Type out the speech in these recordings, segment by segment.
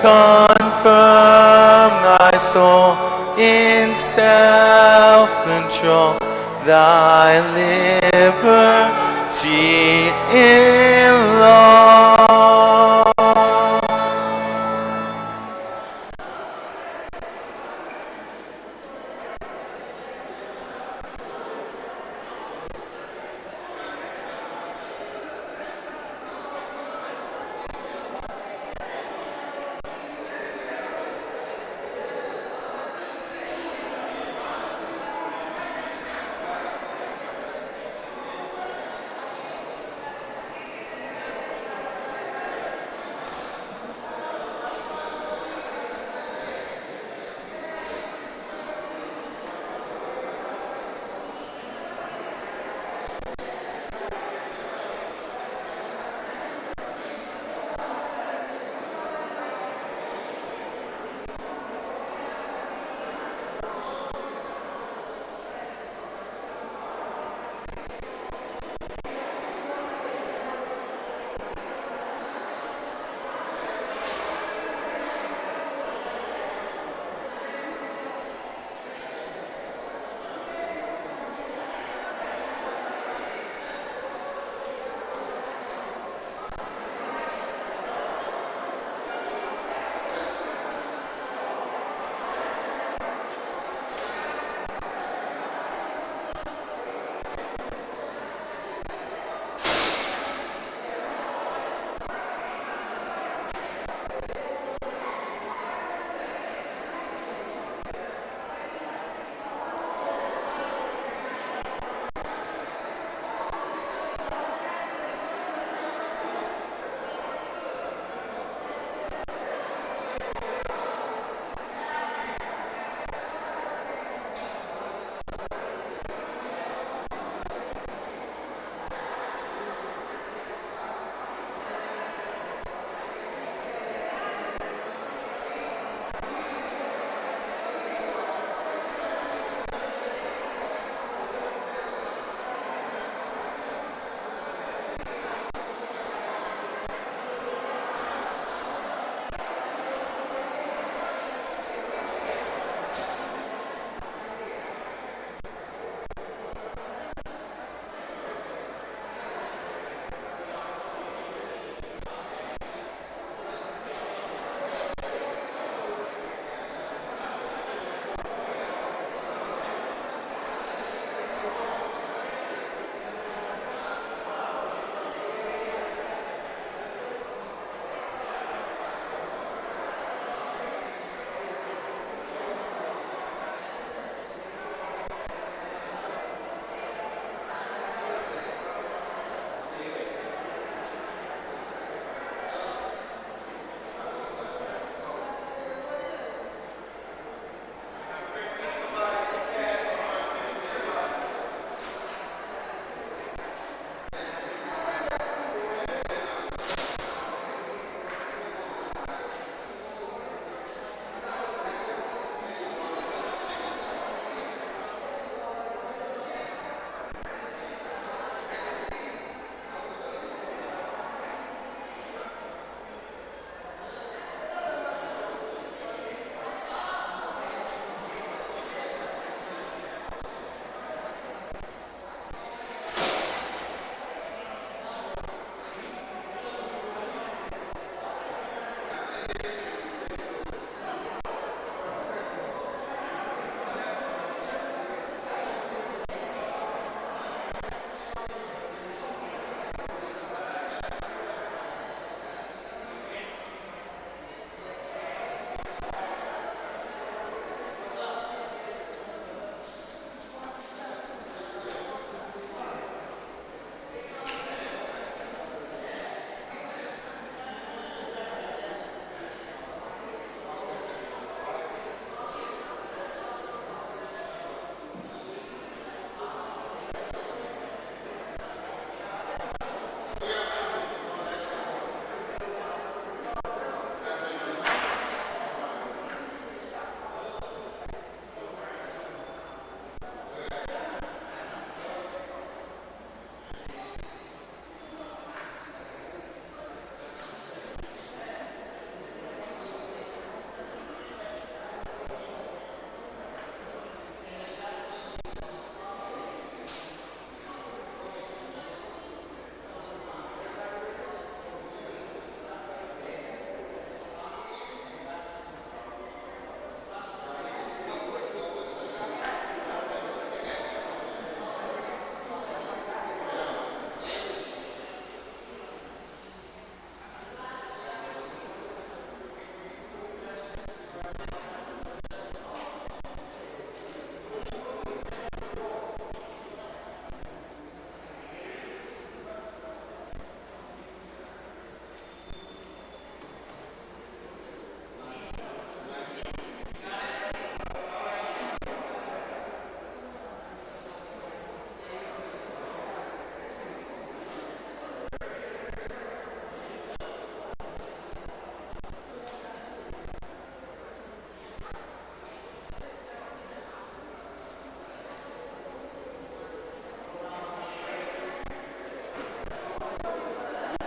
Confirm thy soul in self-control, thy liberty in law.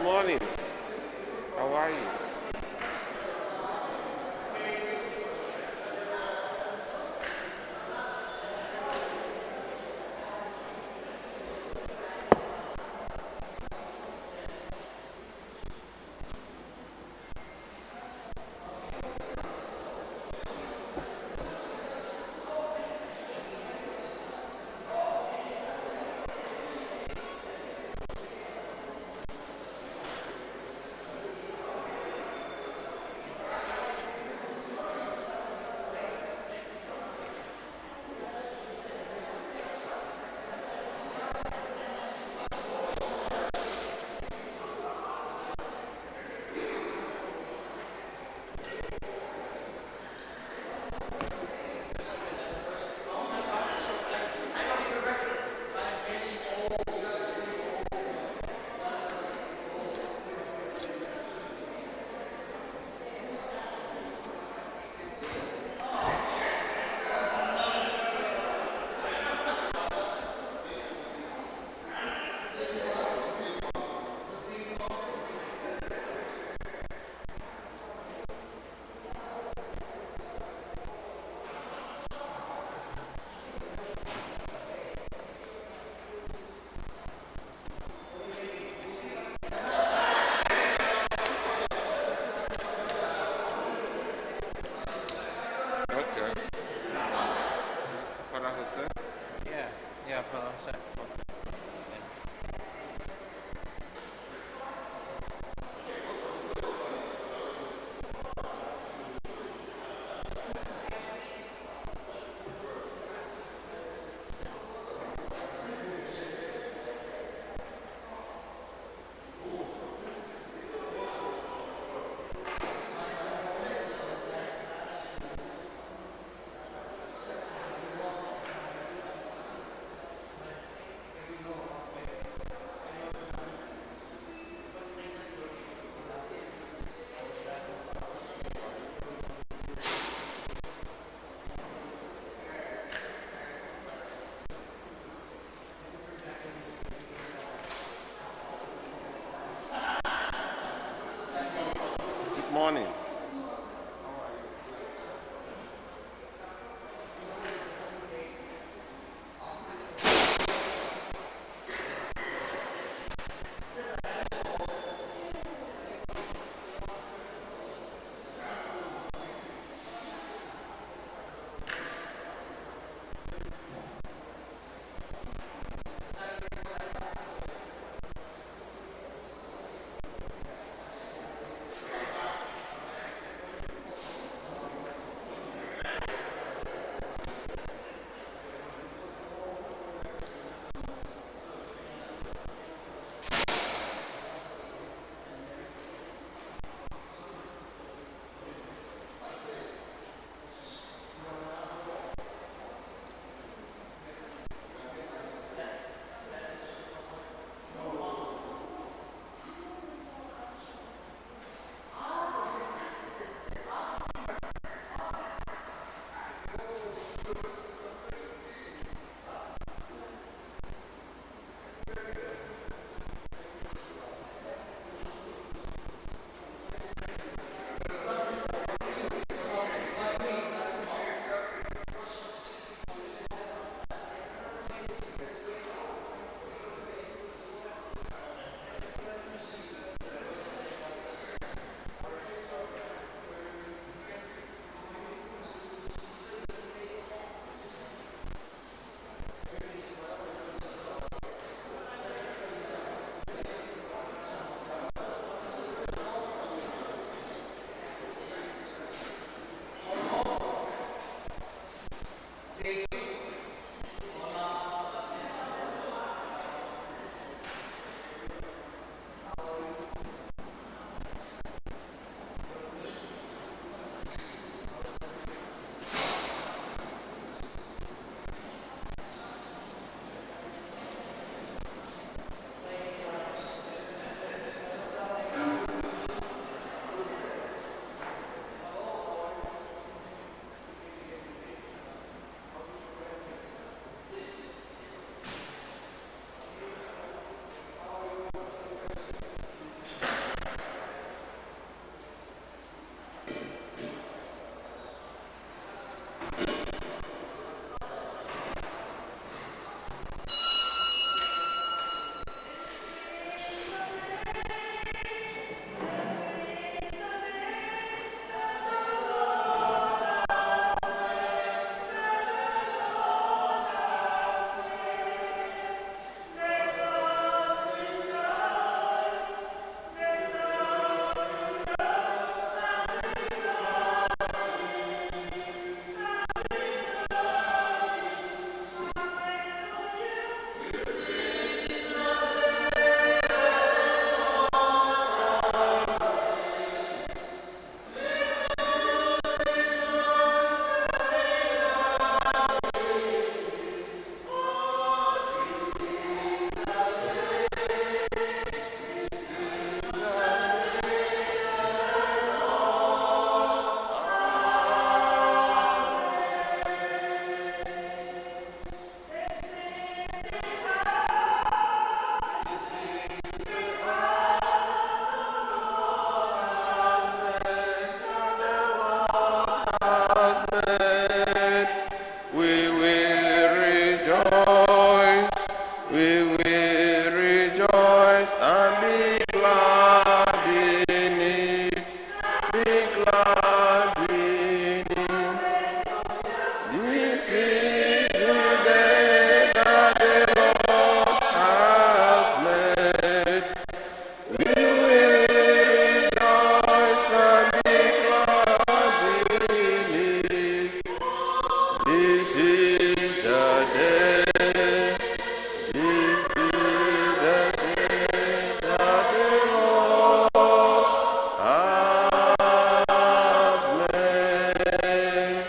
Morning. How are you? has made. We will rejoice, we will rejoice and be glad in it, be glad in it. This is the day that the Lord has made. We will rejoice and be glad in it. This is the day, this is the day that the Lord has made.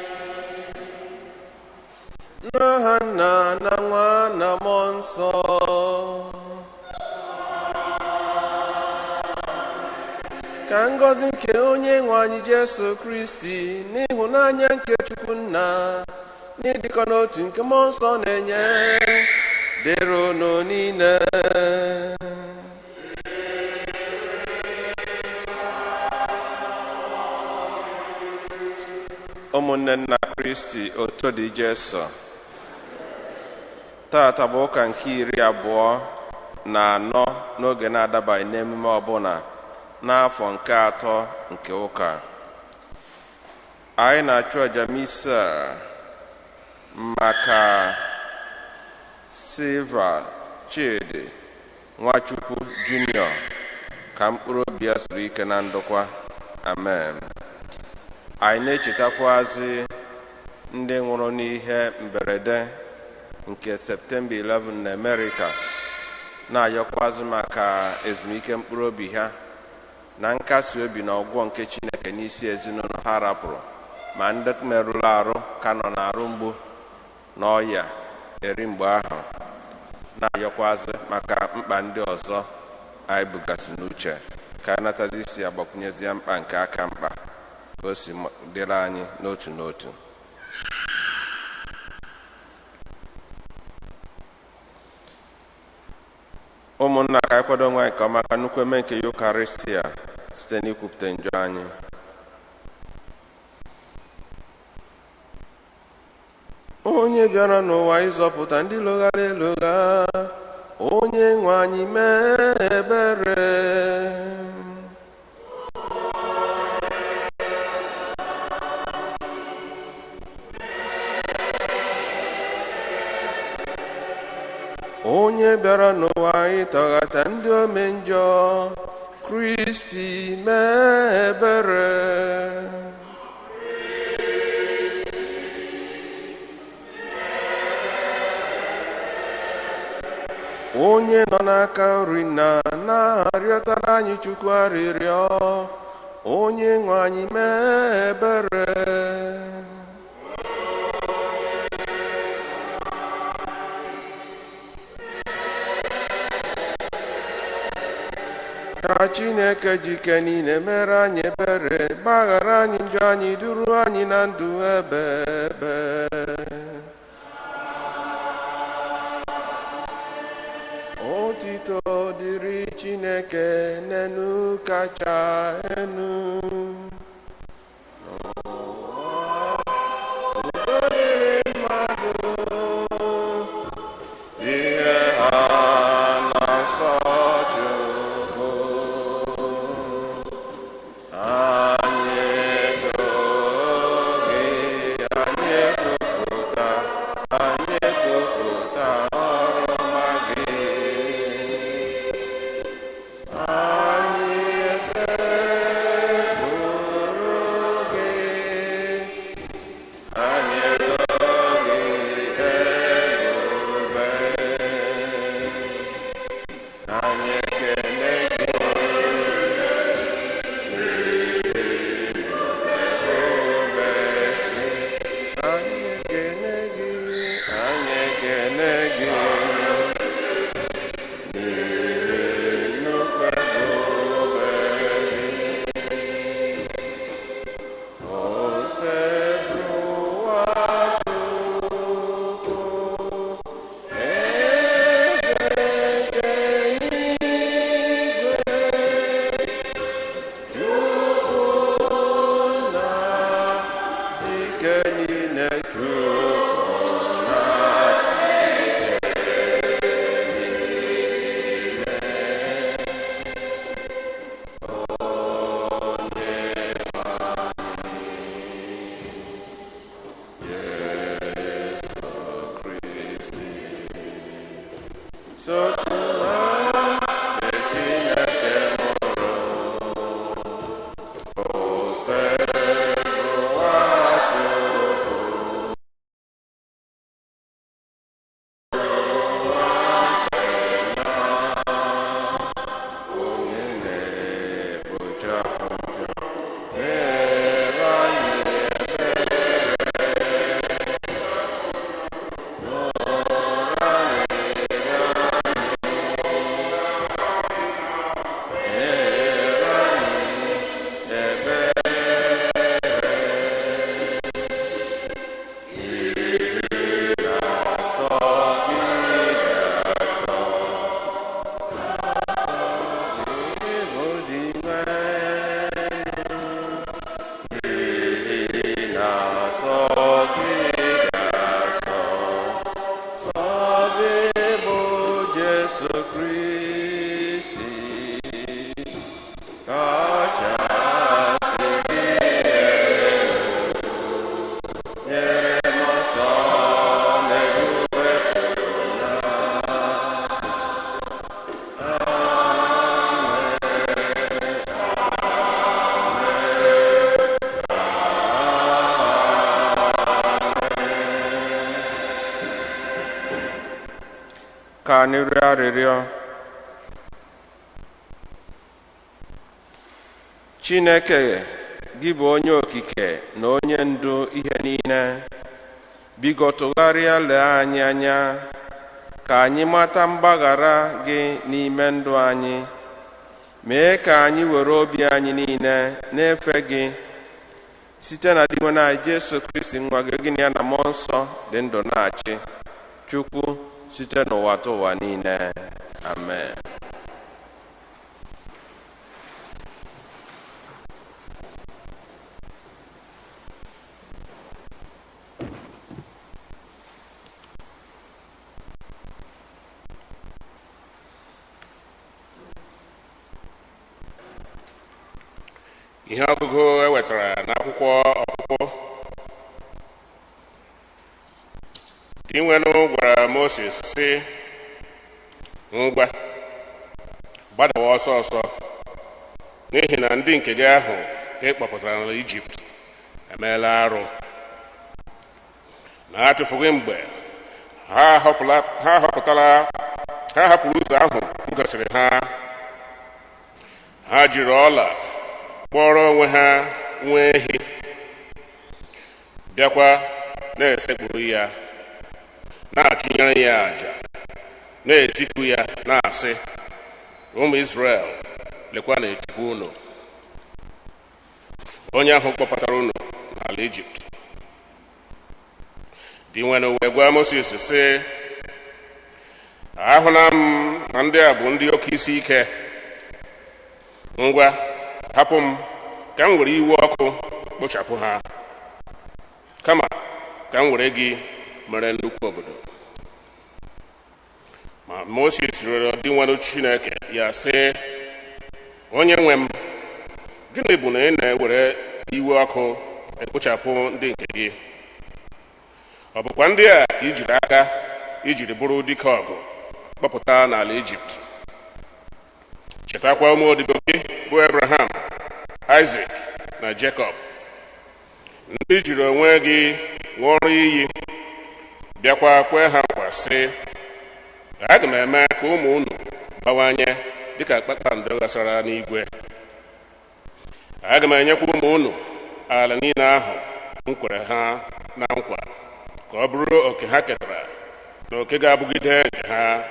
N'aha Nna na Nwa na Mmụọ Nsọ. Ka ngọzi nke onye nwe anyị Jesu Kristi n'ịhụnanya nke Chukwu Nna n'ịdịkọ n'otu nke Mmụọ Nsọ na-enye dịrị unu niile. Ụmụnne nna Kristi, otu dị Jesu. Tata bụ ụka nke 24 n'oge na-adabaghị n'emume ọbụla n'afọ nke atọ nke ụka. Anyị na-achụ aja misa maka Silva Chidi Nwachukwu Junior ka mkpụrụ obi ya zuru ike na ndokwa. Amen. Anyị na-echetakwazi ndị nwụrụ n'ihe mberede nke Septemba 11 na Amerịka, na-ayọkwazị maka ezumike mkpụrụ obi ha na nkasi obi na ọgwụgwọ nke Chineke n'isi ezinụlọ ha rapụrụ, ma ndị merụrụ arụ ka nọ n'arụ mgbu na ọya eri mgbe ahụ, na-ayọkwazị maka mkpa ndị ọzọ anyị bugasị n'uche ka anyị natazi isi agbakwunyezie mkpa nke aka mkpa ka o si dịrị anyị n'otu n'otu. Ụmụnna, ka anyị kwado onwe anyị nke ọma ka nnukwu eme nke Yukarịstia site n'ikwupụta njọ anyị. Onye bịara n'ụwa ịzọpụta ndị lụghara elugha, onye nwe anyị mee ebere. Onye bịara n'ụwa ịtọghata ndị ome njọ, Kristi mee ebere. Onye nọ n'aka nri na na-arịọtara anyị Chukwu arịrịọ, onye nwe anyị mee ebere. Ka Chineke jike niile mere anyị ebere, gbaghara anyị njọ anyị, duru anyị na ndụ ebebe. Otito dịrị Chineke n'enu kacha enu. N'ụwa, udo dịrị mmadụ, ihe ha na-asọ Chukwu. Anyị too gị, anyị ekwupụta, anyị ekwupụta ọrụ ọma gị. Anyị esekpuru Sotu nwa nke Chineke mụrụ, Osebụrụwa Chukwu. Onye na-ekpochapụ njọ, mere anyị ebere. Nụrụ arịrịọ anyị, mere anyị ebere. N'ihi na nsọ gị dị asọ. Nyere m nsọ na-ebube Chukwu na Ka anyị rịọ arịrịọ. Chineke, gị bụ onye okike na onye ndu ihe niile, biko tụgharịa lee anyị anya ka anyị mata mgbaghara gị n'ime ndụ anyị. Mee ka anyị were obi anyị niile na-efe gị site na Dinwenụ anyị Jesu Kristi nwa gị, gị na ya na mmụọ nsọ dị ndụ na-achị Chukwu site n'ụwa ta ụwa niile. Amen. Ihe ọgụgụ e wetara n'akwụkwọ Ọpụpụ. Dinwenụ gwara Moses sị, ngwa, gbadawa ọsọ ọsọ, n'ihi na ndị nke gị ahụ ị kpọpụtara n'ala Ijipt emeela arụ. Na atụfughị mgbe ha hapụrụ ụzọ ahụ m gosiri ha. Ha jiri ọla kpọrọ onwe ha nwa ehi, bịakwa na-esekpuru ya, na-achụnyere ya àjà, na-etiku ya na-asị, ụmụ Izrel, lekwa na Chukwu unu, onye ahụ kpọpụtara unu n'ala Ijipt. Dinwenụ wee gwa Mosis sị, ahụla m na ndị a bụ ndị oke isi ike. Ngwa, hapụ m ka m were iwe ọkụ kpochapụ ha, kama ka m were gị mere nnukwu obodo. Ma Moses rịọrọ Dinwenụ Chineke ya sị, onye nwe m, gịnị bụ na ị na-ewere iwe ọkụ ekpochapụ ndị nke gị? Ọ bụkwa ndị a ka i jiri aka ijiri bụrụ dike ọgụ kpọpụta n'ala Ijipt. Chetakwa ụmụ odibo gị bụ Abraham, Isaac na Jacob, ndị jiri onwe gị ṅụọrọ iyi, bịakwa kwee ha nkwa sị, aga m eme ka ụmụ unu bawanye dịka kpakpando ghasara n'igwe. Aga m enyekwa ụmụ unu ala niile ahụ m kwere ha na nkwa, ka ọ bụrụ oke ha ketara na oke ga-abụgide nke ha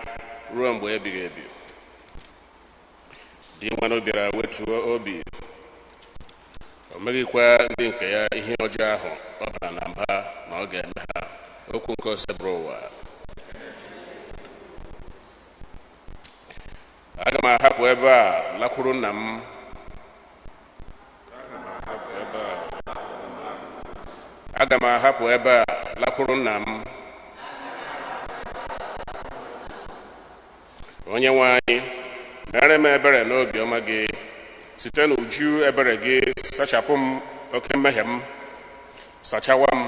ruo mgbe ebighị ebi. Dinwenụ bịara wetuo obi, o meghịkwa ndị nke ya ihe ọjọọ ahụ ọ bara na mba na ọ ga-eme ha. Okwu nke Osebụrụwa. Aga m ahapụ ebe a lakwuru nna m. Aga m ahapụ ebe a lakwuru nna m. Onye nwe anyị, mere m ebere n'obiọma gị, site n'uju ebere gị sachapụ m oke mmehie m, sachawa m,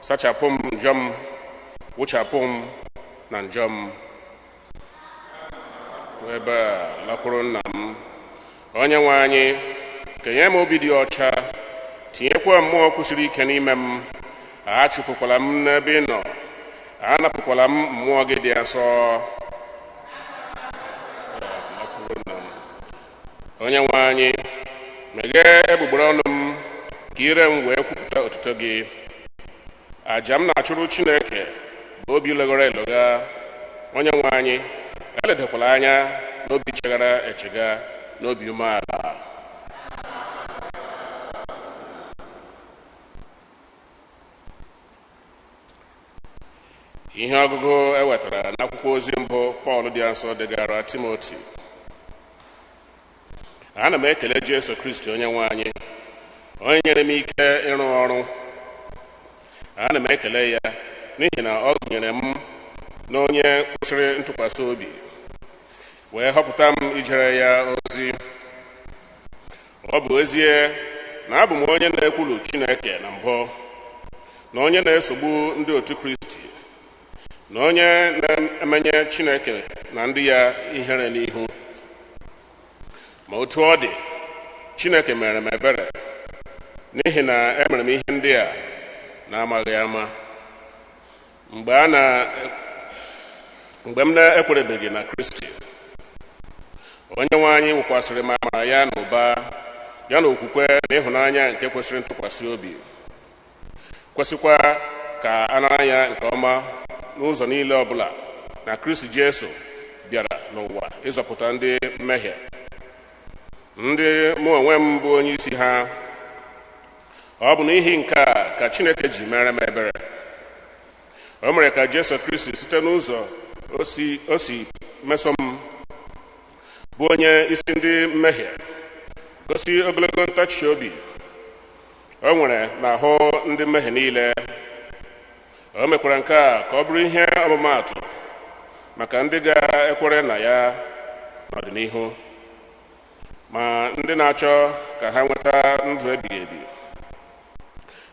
sachapụ m njọ m, wụchapụ m na njọ m. ebe a lakwuru nna m. Onye nwe anyị, kenye m obi dị ọcha, tinyekwa mmụọ kwụsiri ike n'ime m. Achụpụkwala m n'ebe ị nọ, anapụkwala m mmụọ gị dị asọ. Onye nwe anyị, meghee egbugbere ọnụ m ka ire m wee kwupụta otuto gị. Aja m na-achụrụ Chineke bụ obi leghọrọ elogha. Onye nwe anyị, eledakwala anya n'obi chegara echega n'obi umeala. Ihe ọgụgụ e wetara n'akwụkwọ ozi mbụ Pọl dị nsọ degara Timoti. Ana m ekele Jesu Kristi onye nwe anyị, onye nyere m ike ịrụ ọrụ. Ana m ekele ya n'ihi na ọ gụnyere m n'onye kwesịrị ntụkwasị obi, wee họpụta m ijere ya ozi. Ọ bụ ezie na abụ m onye na-ekwulu Chineke na mbụ, na onye na-esogbu ndị otu Kristi, na onye na-emenye Chineke na ndị ya ihere n'ihu. Ma otu ọ dị, Chineke mere m ebere, n'ihi na emere m ihe ndị a na-amaghị ama, mgbe m na-ekwerebeghị na Kristi. Onye nwe anyị wụkwasịrị m amara ya na ụba ya na okwukwe na ịhụnanya nke kwesịrị ntụkwasị obi, kwesịkwa ka a nara ya nke ọma n'ụzọ niile ọbụla na Kristi Jesu bịara n'ụwa ịzọpụta ndị mmehie, ndị mụ onwe m bụ onye isi ha. Ọ bụ n'ihi nke a ka Chineke ji mere m ebere. O mere ka Jesu Kristi site n'ụzọ o si meso m, bụ onye isi ndị mmehie, gosi ogologo ntachi obi o nwere n'ahụ ndị mmehie niile. O mekwara nke a ka ọ bụrụ ihe ọmụmaatụ maka ndị ga-ekwere na ya n'ọdịnihu, ma ndị na-achọ ka ha nweta ndụ ebighị ebi.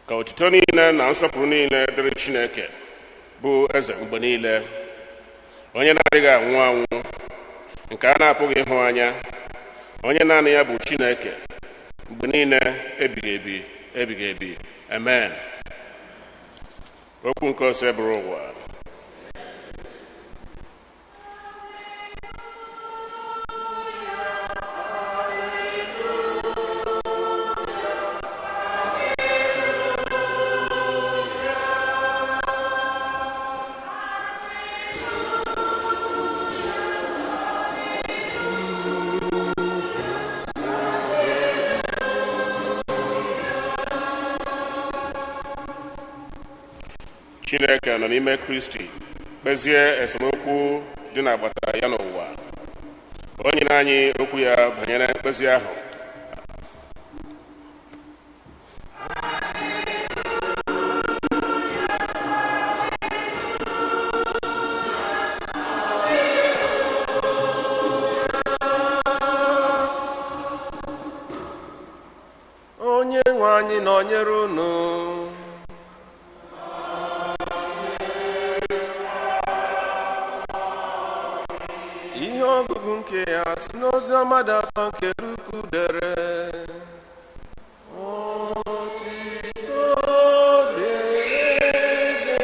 Ka otuto niile na nsọpụrụ niile dịrị Chineke bụ eze mgbe niile, onye na-adịghị anwụ anwụ, nke a na-apụghị ịhụ anya, onye naanị ya bụ Chineke, mgbe niile ebighị ebi ebighị ebi. Amen. Okwu nke ose bụrụ ụwa. Chineke nọ n'ime Kristi kpezie esemokwu dị n'agbata ya n'ụwa. O nyere anyị okwu ya banyere mkpezi ahụ. Onye nwe anyị nọnyere unu. Ihe ọgụgụ nke ya si n'oziọma dị asọ nke Luku dere. Otito dịrị gị.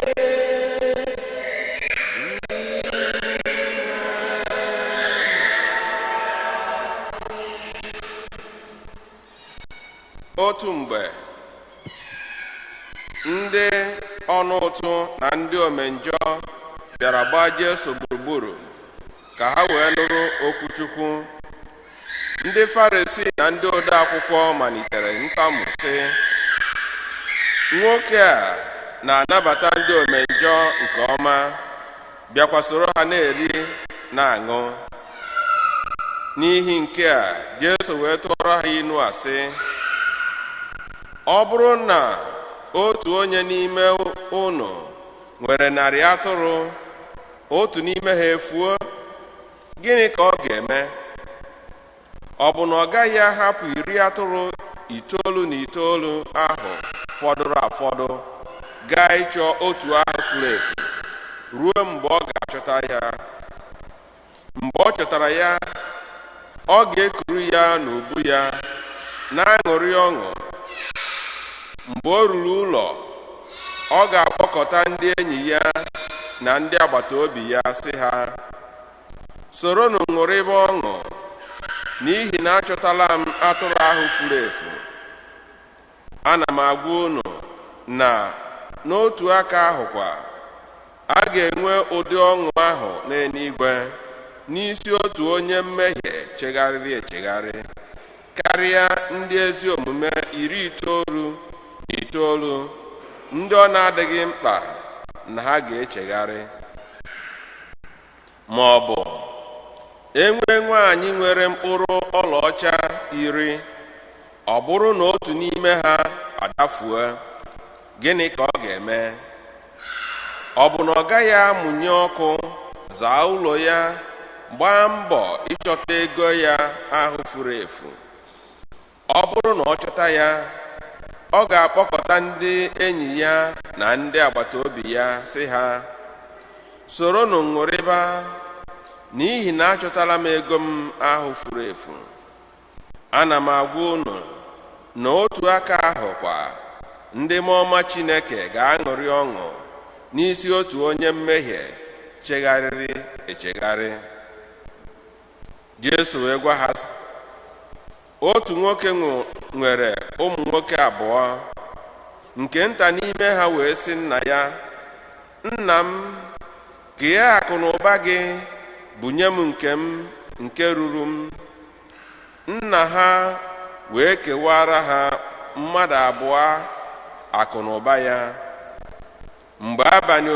Otu mgbe ndị ọnụ ụtụ na ndị omenjọ bịara gbaa Jesu gburugburu ka ha wee nụrụ okwu Chukwu. Ndị Farisii na ndị ode akwụkwọ malitere ntamu sị, nwoke a na-anabata ndị omenjọ nke ọma, bịakwa soro ha na-eri na-aṅụ. N'ihi nke a, Jesu wee tụọrọ ha inu a sị, ọ bụrụ na otu onye n'ime unu nwere 100 atụrụ, otu n'ime ha efuo, gịnị ka ọ ga-eme? Ọ bụ na ọ gaghị ahapụ 99 ahụ fọdụrụ afọdụ gaa ịchọ otu ahụ furu efu ruo mgbe ọ ga-achọta ya? Mgbe ọ chọtara ya, ọ ga-ekuru ya n'ubu ya, na-aṅụrị ọṅụ. Mgbe o ruru ụlọ, ọ ga-akpọkọta ndị enyi ya na ndị agbata obi ya sị ha, soronụ ṅụrịba ọṅụ, n'ihi na achọtala m atụrụ ahụ furu efu. Ana m agwa unu na n'otu aka ahụkwa, a ga-enwe ụdị ọṅụ ahụ n'eluigwe n'isi otu onye mmehie chegharịrị echegharị karịa ndị ezi omume 99 ndị ọ na-adịghị mkpa na ha ga-echegharị. Ma ọ bụ enwe nwaanyị nwere mkpụrụ ọlaọcha 10, ọ bụrụ na otu n'ime ha adafue, gịnị ka ọ ga-eme? Ọ bụ na ọ gaghị amụnye ọkụ, zaa ụlọ ya, gbaa mbọ ịchọta ego ya ahụ furu efu? Ọ bụrụ na ọ chọta ya, ọ ga-akpọkọta ndị enyi ya na ndị agbata obi ya sị ha, soronụ ṅụrịba, n'ihi na achọtala m ego m ahụ furu efu. Ana m agwa unu na otu aka ahụ kwa, ndị mmụọ ọma Chineke ga-aṅụrị ọṅụ n'isi otu onye mmehie chegharịrị echegharị. Jesu wee gwa ha, otu nwoke nwere ụmụ nwoke abụọ, nke nta n'ime ha wee sị nna ya, nna m, kee akụ na ụba gị bunye m nke m nke ruru m. Nna ha wee kewara ha mmadụ abụọ akụ na ụba ya. Mgbe abalị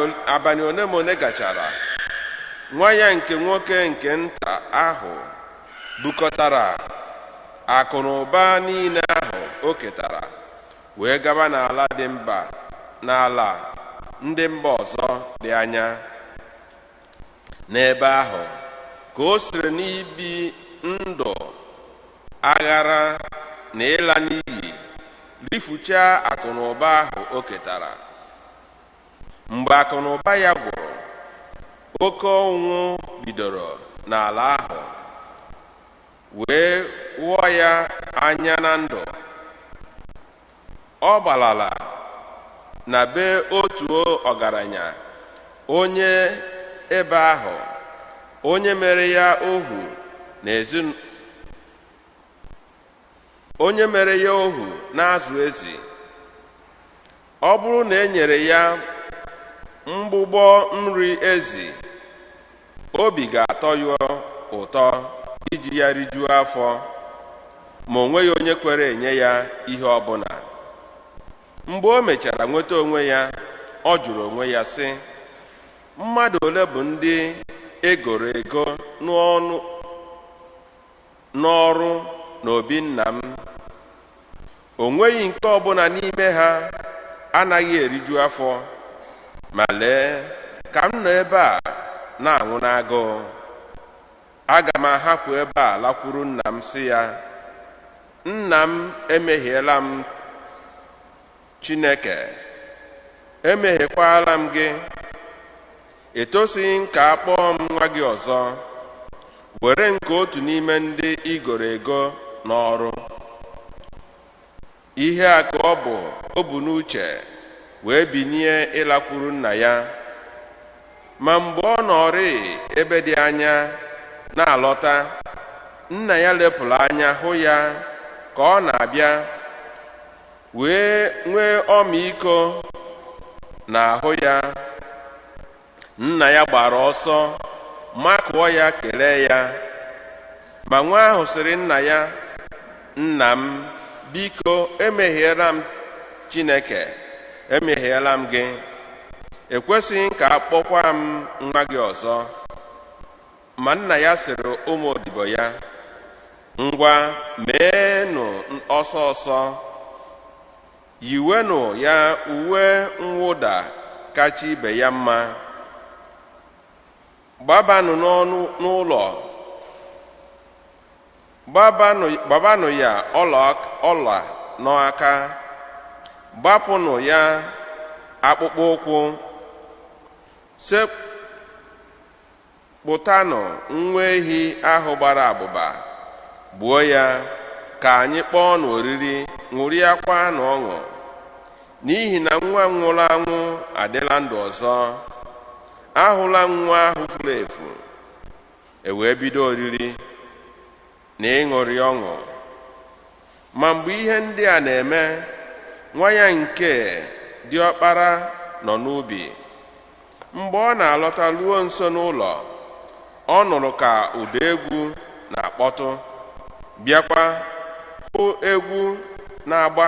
one ma one gachara, nwa ya nke nwoke nke nta ahụ bukọtara akụ na ụba niile ahụ o ketara wee gaba n'ala dị mba, n'ala ndị mba ọzọ dị anya. N'ebe ahụ ka o siri n'ibi ndụ aghara na ịla n'iyi rifuchaa akụ na ụba ahụ o ketara. Mgbe akụ na ụba ya gwụrụ, oke ọnwụ bidoro n'ala ahụ wee wụọ ya anya na ndụ. Ọ gbalala na be otu ọgaranya onye ebe ahụ, onye mere ya ohu na onye mere ya ohu na-azụ ezi. Ọ bụrụ na e nyere ya mgbụgbọ nri ezi, obi ga-atọ ya ụtọ iji ya rijuo afọ, ma o nweghị onye kwere enye ya ihe ọbụla. Mgbe o mechara nweta onwe ya, ọ jụrụ onwe ya sị, mmadụ ole bụ ndị egoro ego n'ọrụ n'obi nna m? O nweghị nke ọbụla n'ime ha anaghị eriju afọ, ma lee ka m nọ ebe a na-anwụ n'agụụ. Aga m ahapụ ebe a lakwuru nna m sị ya, nna m, emehiela m Chineke, emehiekwala m gị. Etosighị m ka a kpọọ m nwa gị ọzọ. Were nke otu n'ime ndị igoro ego n'ọrụ. Ihe a ka ọ bụ o bu n'uche wee binie ịlakwuru nna ya. Ma mgbe ọ nọrị ebe dị anya na-alọta, nna ya lepụrụ anya hụ ya ka ọ na-abịa, wee nwee ọmịiko n'ahụ ya. Nna ya gbara ọsọ makụọ ya, kelee ya. Ma nwa ahụ sịrị nna ya, nna m, biko emehiela m Chineke, emehiela m gị. Ekwesịghị ka a kpọkwa m nwa gị ọzọ. Ma nna ya sịrị ụmụ odibo ya, ngwa, meenụ ọsọ ọsọ, yiwenụ ya uwe mwụda kacha ibe ya mma, gbabanụ n'ụlọ, gbabanụ ya ọla n'aka, gbapụnụ ya akpụkpọ ụkwụ, Kpụtanụ nwa ehi ahụ gbara abụba, gbuo ya, ka anyị kpọọ n'oriri, ṅụrịakwanụ ọṅụ, n'ihi na nwa m nwụrụ anwụ adịla ndụ ọzọ, ahụla nwa ahụ furu efu. E wee bido oriri na ịṅụrị ọṅụ. Ma mgbe ihe ndị a na-eme, nwa ya nke diọkpara nọ n'ubi. Mgbe ọ na-alọta ruo nso n'ụlọ, ọ nụrụ ka ụda egwu na-akpọtụ, bịakwa hụ egwu na-agba.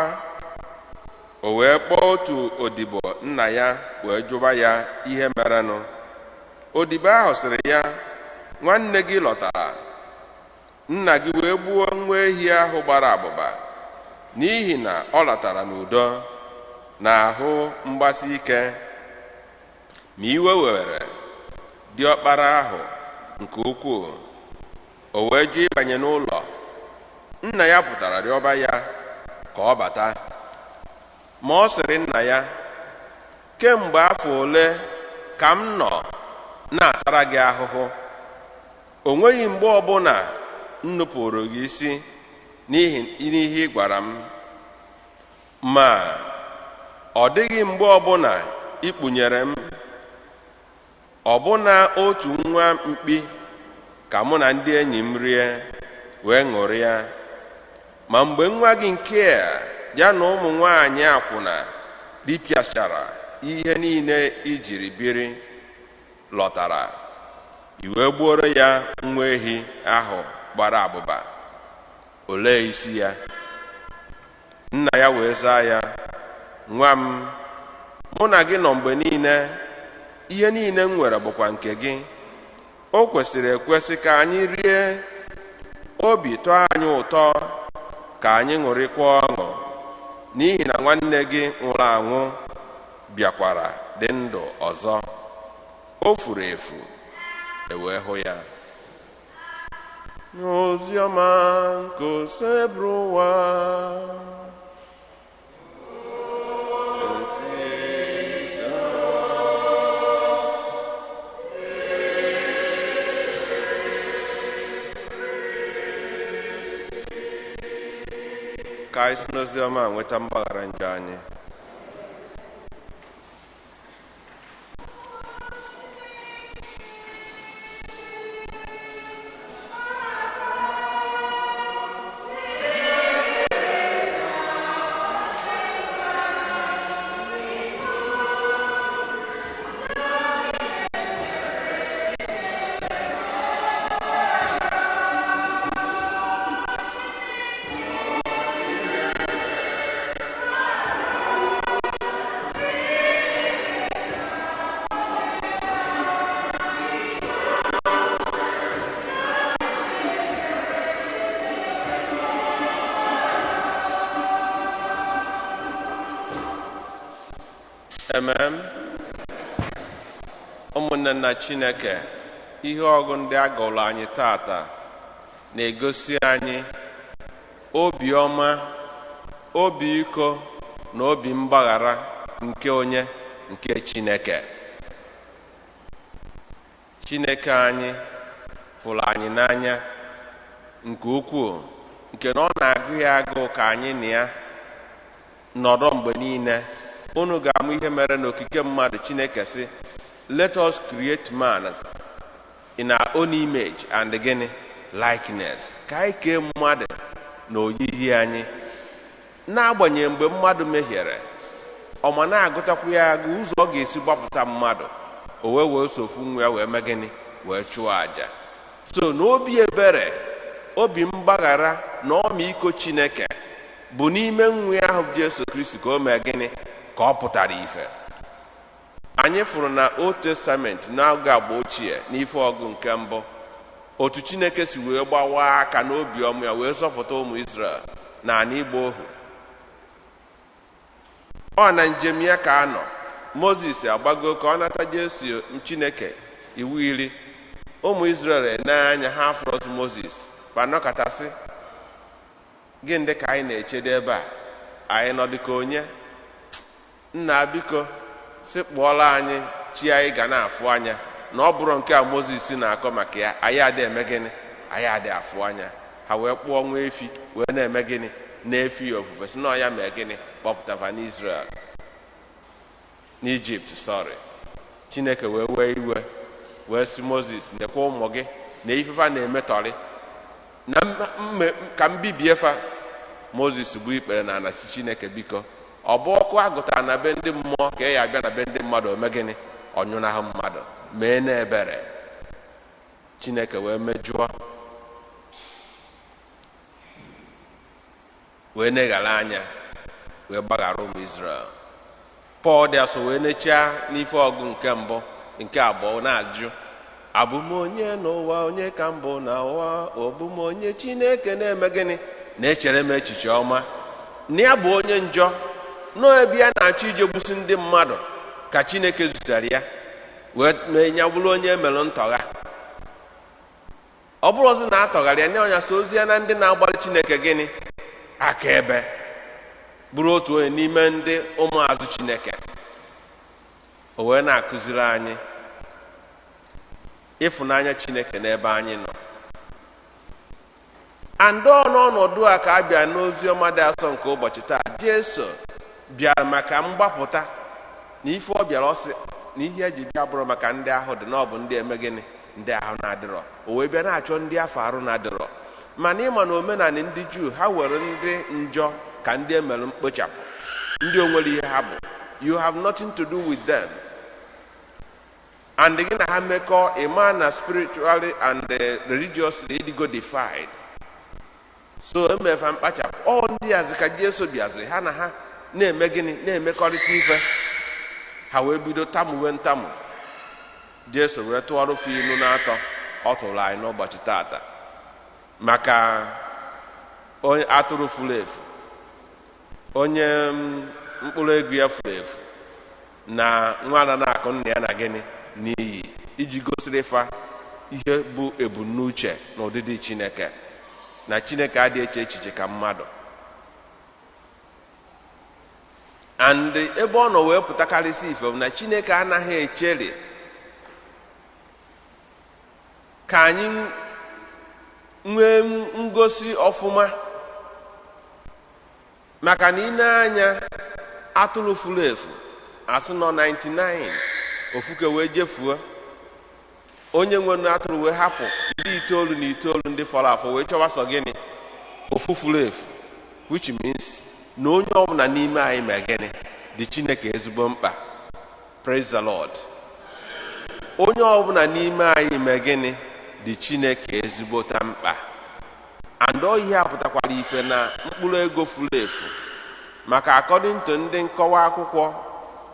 O wee kpọọ otu odibo nna ya wee jụba ya ihe merenụ. Odibo ahụ sịrị ya, nwanne gị lọtara, nna gị wee gbuo nwa ehi ahụ gbara abụba, n'ihi na ọ lọtara n'udo na ahụ mgbasi ike. Ma iwe were diọkpara ahụ nke ukwuu, o wee jụ ịbanye n'ụlọ. Nna ya pụtara rịọba ya ka ọ bata. Ma ọ sịrị nna ya, kemgbe afọ ole ka m nọ na-atara gị ahụhụ, o nweghị mgbe ọbụla m nupụrụ gị isi n'ihi ihe ị gwara m, ma ọ dịghị mgbe ọbụla ị kpụnyere m ọbụna otu nwa mkpi ka mụ na ndị enyi m rie wee ṅụrịa. Ma mgbe nwa gị nke a ya na ụmụ nwaanyị akwụna ripịachara ihe niile i jiri biri lọtara, i wee gbuoro ya nwa ehi ahụ gbara abụba, olee isi ya? Nna ya wee zaa ya, nwa m, mụ na gị nọ mgbe niile, ihe niile m nwere bụkwa nke gị. O kwesịrị ekwesị ka anyị rie, obi tọọ anyị ụtọ, ka anyị ṅụrịkwa ọṅụ, n'ihi na nwanne gị nwụrụ anwụ bịakwara dị ndụ ọzọ, o furu efu, e wee hụ ya. N'oziọma nke Osebụrụwa. Ka anyị si n'oziọma nweta mgbaghara njọ anyị. Amen. Ụmụnne nna Chineke, ihe ọgụ ndị a gụrụ anyị tata na-egosi anyị obiọma, obi iko na obi mgbaghara nke onye nke Chineke. Chineke anyị fụrụ anyị n'anya nke ukwuu, nke na ọ na-agụ ya agụụ ka anyị na ya nọrọ mgbe niile. Unu ga-amụ ihe mere n'okike mmadụ. Chineke sị, let us create man in our own image and gịnị likeness. Ka anyị kee mmadụ na oyiyi anyị. N'agbanyeghị mgbe mmadụ mehiere, ọ ma na-agụtakwu ya agụ ụzọ ọ ga-esi gbapụta mmadụ, o wee sofu nwa ya wee mee gịnị, wee chụọ àjà. So n'obi ebere, obi mgbaghara na ọmịiko Chineke bụ n'ime nwa ya ahụ Jesu Kristi ka o mee gịnị, ka ọ pụtara ife. Anyị fụrụ na Old Testament n'oge agba ochie n'ife ọgụ nke mbụ, otu Chineke si wee gbawa aka n'obi ọma ya wee zọpụta ụmụ Israel na ana igba ohu. Ọ na njem ya ka anọ, Moses agbago ka ọ nata Jesu Chineke iwu iri. Ụmụ Israel ene anya ha afụrọzụ Moses, panọkatasị, gịnị ka anyị na-echedo ebe a? Anyị nọ dịka onye? Nna biko, sị kpụọla anyị chi anyị ga na-afụ anya Na ọ bụrụ nke a Mozis na-akọ maka ya, anyị adị eme gịnị? Anyị adị afụ anya. Ha wee kpụọ nwa efi wee na-eme gịnị? Na-efi ya ofufe, si na ọ ya mee gịnị? Kpọpụtaba n'Israel, n'Ijipt, sorry. Chineke wee wee iwe wee sị Mozis, nekwa ụmụ gị na ifefa na-emetọrị na ka m bibie fa. Mozis bụ ikpere na ala si Chineke biko, ọ bụ ọkụ agụtara na be ndị mmụọ ka e ya abịa na be ndị mmadụ ome gịnị? Ọnyụnahụ mmadụ, mee na ebere. Chineke wee mejụọ wee neghara anya wee gbaghara ụmụ Israel. Pọl dị asọ wee nechaa n'ife ọgụ nke mbụ nke abụọ na-ajụ, abụ m onye n'ụwa, onye ka mbụ na ụwa, ọbụ m onye Chineke na-eme gịnị? Na-echere m echiche ọma. Na ya bụ onye njọ nọọ ebe ya na-achọ ije gbusi ndị mmadụ ka Chineke zutere ya wee mee ya bụrụ onye emelụ ntọgha. Ọ bụrụ ọzọ na atọghara ya nye ọnya so ozi ya na ndị na-agbalị Chineke gịnị? Akaebe, bụrụ otu onye n'ime ndị ụmụazụ Chineke. O wee na-akụziri anyị ịfụnanya Chineke n'ebe anyị nọ. Andọ n'ọnọdụ a ka a bịa n'ozi ọma dị asọ nke ụbọchị taa, Jesu bịara maka mgbapụta. Na ife ọ bịara ọsị na ihe eji bịa bụrụ maka ndị ahụ dị na ọ bụ ndị eme gịnị? Ndị ahụ na-adịrọ. O wee bịa na-achọ ndị afọ arụ na-adịrọ. Mana ịma na omenala ndị Juu, ha were ndị njọ ka ndị emere mkpochapụ, ndị onwere ihe ha bụ. You have nothing to do with them. And gị na ha mekọ, ịma na spiritually and religiously ịdịgo defied. So emefa mkpachapụ. Ọ ndị azi ka Jesu bịazi, ha na ha na-eme gịnị? Na-emekọrịta ife. Ha wee bido tamuwe ntamu. Jesu wee tụọrọ fa ilu n'atọ ọ tụrụ anyị n'ụbọchị tata maka onye atụrụ furu efu, onye mkpụrụ ego ya furu efu, na nwa na na-akụ nna ya na gịnị n'iyi, iji gosiri fa ihe bụ ebumnuche na ụdịdị Chineke, na Chineke adịghị eche echiche ka mmadụ. And ebe ọ nọ wee pụtakarịsị ife bụ na Chineke anaghị echere ka anyị nwee ngosi ọfụma, maka na ị na-anya atụrụ furu efu asị nọ 99 ofuke wee jefuo, onye nwere atụrụ wee hapụ 99 ndị fọrọ afọ wee chọwa sọ gịnị? Ofu furu efu, which means na onye ọbụla n'ime anyị ma gịnị dị Chineke ezigbo mkpa. Praise the Lord. Onye ọbụla n'ime anyị ma gịnị dị Chineke ezigbota mkpa. And ọ ihe a pụtakwara ife na mkpụrụ ego furu efu, maka according to ndị nkọwa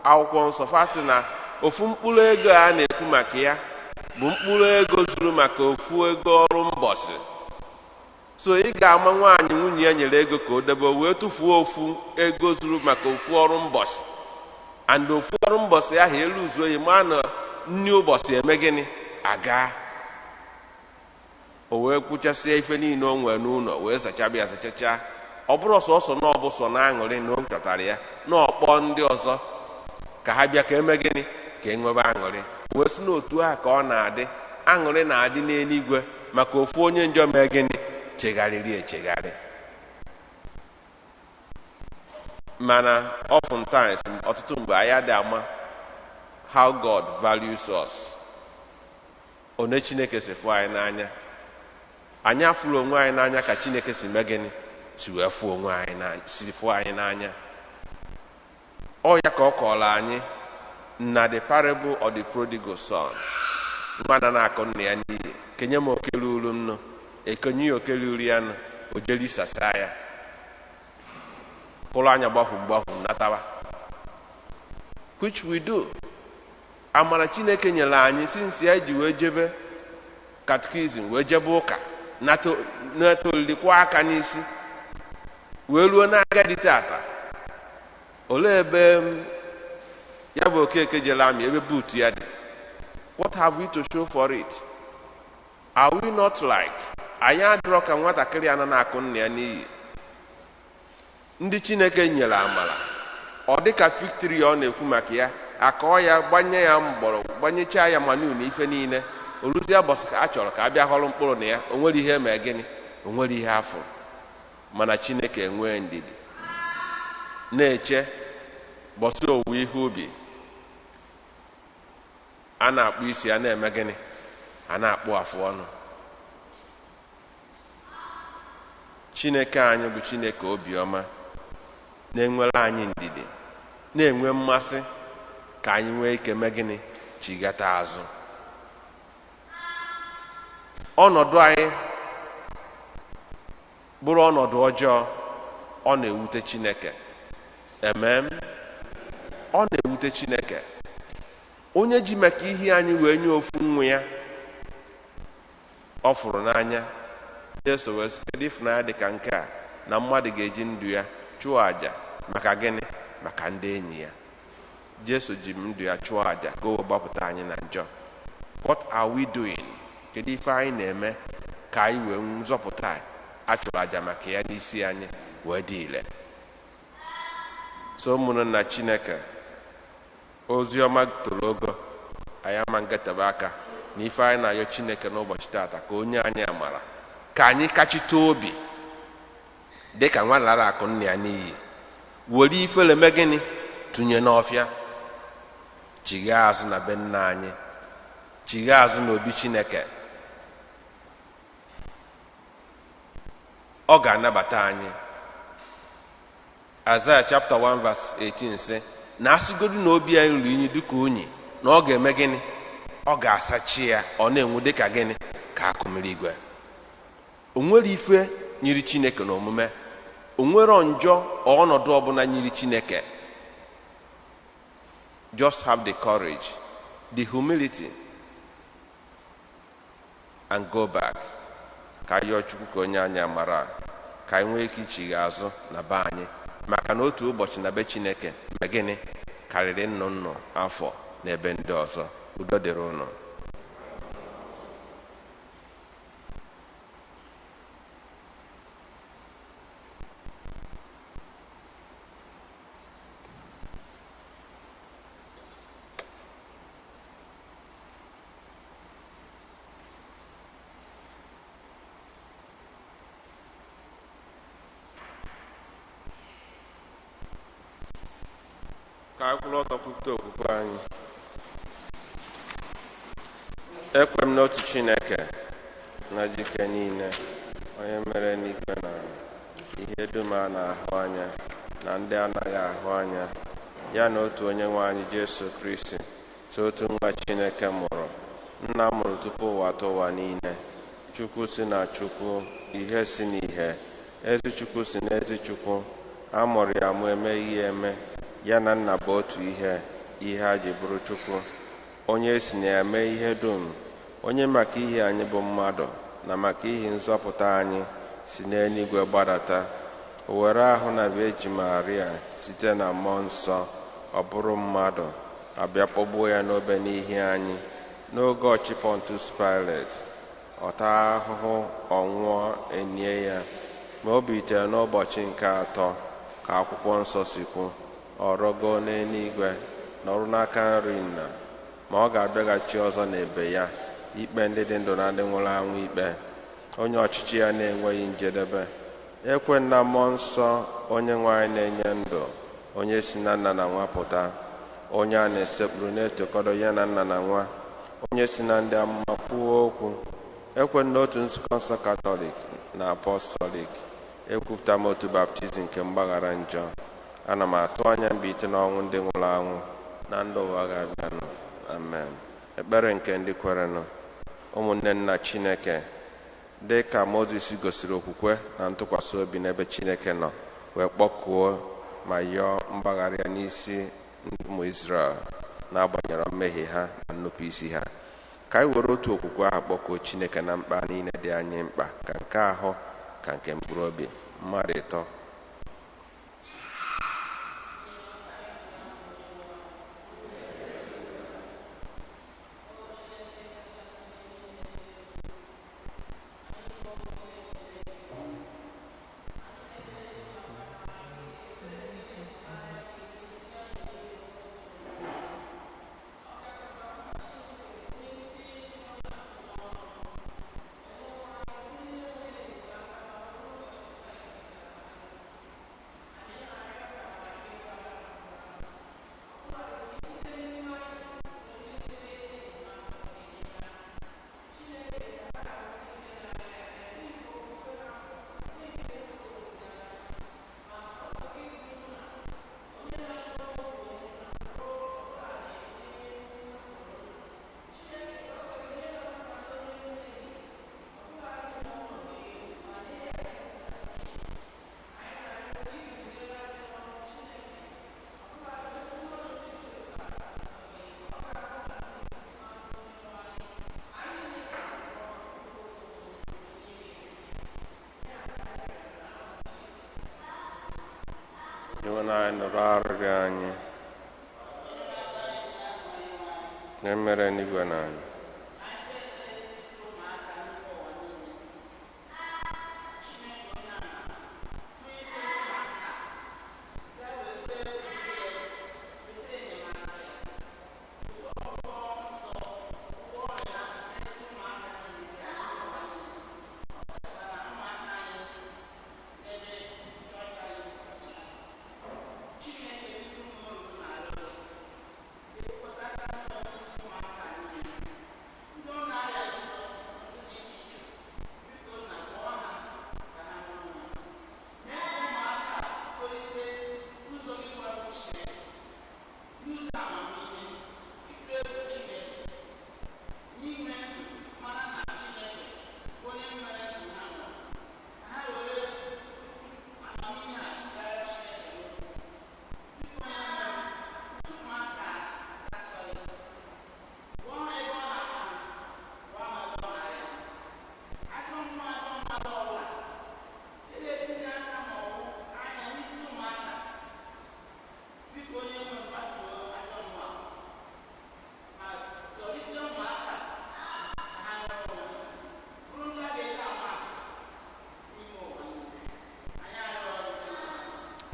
akwụkwọ nsọ fasị na ofu mkpụrụ ego a na-ekwu maka ya bụ mkpụrụ ego zuru maka ofu ego ọrụ mbọsị. So ị ga-ama nwaanyị nwunye ya nyere ego ka o debe wee tụfuo ofu ego zuru maka ofu ọrụ mbọsị, and ofu ọrụ mbọsị ahụ elu zuo oyi ma na nni ụbọchị eme gịnị? Aga. O wee kwụchasịa ife niile o nwere n'ụlọ wee zachaba ya zachacha. Ọ bụrụ sọsọ na ọ bụ sọ na aṅụrị na o chọtara ya, na ọkpọ ndị ọzọ ka ha bịa ka eme gịnị? Ka e nwebe aṅụrị. Wee sị n'otu a ka ọ na-adị, aṅụrị na-adị n'eluigwe maka ofu onye njọ mee gịnị? Chegharịrị echegharị. Mana oftentimes, ọtụtụ mgbe anyị adịghị ama how God values us. One Chineke si fụ anyị n'anya, anyị afụrụ onwe anyị n'anya ka Chineke si mee gịnị? Si wee fụ onwe anyị n'anya, si fụ anyị n'anya. Ọ ya ka ọ kọọrọ anyị na the parable of the prodigal son. Nwa na na-akụ nna ya n'iyi, kenye m oke ruru m nụ, ekenye ya oke ruru ya nụ, o jelisasa ya, kụrụ anya gbafu gbafu natawa, which we do. Amara Chineke nyere anyị since ya ji wee jebe catechism, wee jebe ụka, nata olili kwa aka n'isi wee ruo n'agadi tata. Olee ebe ya bụ Okeke jere amị, ebe buutu ya dị? What have we to show for it? Are we not like anyị adịrọ ka nwatakịrị a na-akụ nna ya n'iyi? Ndị Chineke nyere amara, ọ dị ka fig tree ọ na-ekwu maka ya, Akọọ ya, gbanye ya mgbọrọgwụ, gbanyechaa ya manu na ife niile. Oluzie bọsị ka a chọrọ ka a bịa họrọ mkpụrụ na ya, o nwere ihe mee gịnị? O nwere ihe afọ. Mana Chineke enwee ndidi na-eche bọsị owuwe ihe ubi. A na-akpụ isi, a na-eme gịnị? A na-akpụ afụ ọnụ. Chineke anyị bụ Chineke obiọma, na-enwere anyị ndidi, na-enwe mmasị ka anyị nwee ike mee gịnị? Chigata azụ. Ọnọdụ anyị bụrụ ọnọdụ ọjọọ, ọ na-ewute Chineke. Amen. Ọ na-ewute Chineke. Onye ji maka ihe anyị wee nye ofu nwa ya ọ fụrụ n'anya, Jesu wee sị, kedu ịfụnanya dị ka nke a na mmadụ ga-eji ndụ ya chụọ àjà maka gịnị? Maka ndị enyi ya. Jesu ji ndụ ya chụọ àjà ka o wee gbapụta anyị na njọ. What are we doing? Kedu ife anyị na-eme ka anyị wee nzọpụta a chụrụ àjà maka ya n'isi anyị wee dị ile? So ụmụnne na Chineke, ozi ọma toro ogo, anyị ama ngetebe aka na ife anyị na-ayọ Chineke n'ụbọchị taata ka onye anyị amara, ka anyị kachite obi dịka nwa lara akụ nna ya n'iyi, were ifele mee gịnị? Tụnye n'ọfịa, chigha azụ na be nna anyị, chigha azụ n'obi Chineke. Ọ ga-anabata anyị. Isaiah chapter 1 verse 18 sị na asịgodu na obi anyị ruru unyi dịka unyi, na ọ ga-eme gịnị? Ọ ga-asachi ya, ọ na-enwu dịka gịnị? Ka akụ mmiri igwe. O nwere ife nyiri Chineke n'omume, o nwere njọ ọnọdụ ọbụla nyiri Chineke. Just have the courage, the humility, and go back. Ka yọọ Chukwu ka onye anyị amara, ka anyị nwee ike ichigha azụ na be anyị, maka na otu ụbọchị na be Chineke ma gịnị karịrị nnụ nnụ afọ n'ebe ndị ọzọ. Udo dịrị unu. Ka anyị kwụrụ ọtọ kwupụta okwukwe anyị. Ekwe m n'otu Chineke na jike niile, onye mere n'igwe na ala, ihe dum a na-ahụ anya na ndị anaghị ahụ anya, ya na otu onye nwe anyị Jesu Kristi, so otu nwa Chineke mụrụ, nna mụrụ tupu ụwa atọ ụwa niile, Chukwu si na Chukwu, ihe si n'ihe, ezi Chukwu si na ezi Chukwu, a mụrụ ya mụ emeghị ya eme, ya na nna bụ otu ihe, ihe a ji bụrụ Chukwu, onye si na ya mee ihe dum, onye maka ihe anyị bụ mmadụ na maka ihe nzọpụta anyị si n'eluigwe gbadata, o were ahụ na Virgin Maria site na mmụọ nsọ, ọ bụrụ mmadụ, abịa kpọgbuo ya n'obe n'ihi anyị, n'oge ọchị Pontius Pilate, ọ taa ahụhụ, ọ nwụọ, enie ya, ma o bilitere n'ụbọchị nke atọ, ka akwụkwọ nsọ si kwu, ọ rọgoo n'eluigwe, nọrụ n'aka nri nna, ma ọ ga-abịaghachi ọzọ n'ebe ya, ikpe ndị dị ndụ na ndị nwụrụ anwụ ikpe, onye ọchịchị ya na-enweghị njedebe. Ekwe na mmụọ nsọ, onye nwe anyị na-enye ndụ, onye si na nna na nwa pụta, onye a na-esekpuru na-etokọdo ya na nna na nwa, onye si na ndị amụma kwuo okwu. Ekwe na otu nzukọ nsọ Katọlik na Apọstọlik, ekwupụta m otu baptizim nke mgbaghara njọ. Ana m atụ anya mbilite n'ọnwụ ndị nwụrụ anwụ na ndụ ụwa ga-abịanụ. Amen. Ekpere nke ndị kwerenụ. Ụmụnne nna Chineke, dị ka Mozis gosiri okwukwe na ntụkwasị obi n'ebe Chineke nọ, wee kpọkuo ma yọọ mgbaghara ya n'isi ụmụ Izrel n'agbanyeghị mmehie ha na nnupụ isi ha, ka anyị were otu okwukwe ahụ kpọkuo Chineke na mkpa niile dị anyị mkpa, ka nke ahụ ka nke mkpụrụ obi. Mmadụ ịtọ. Anyị nụrụ arịrịọ anyị. Na mere n'igwe na anyị.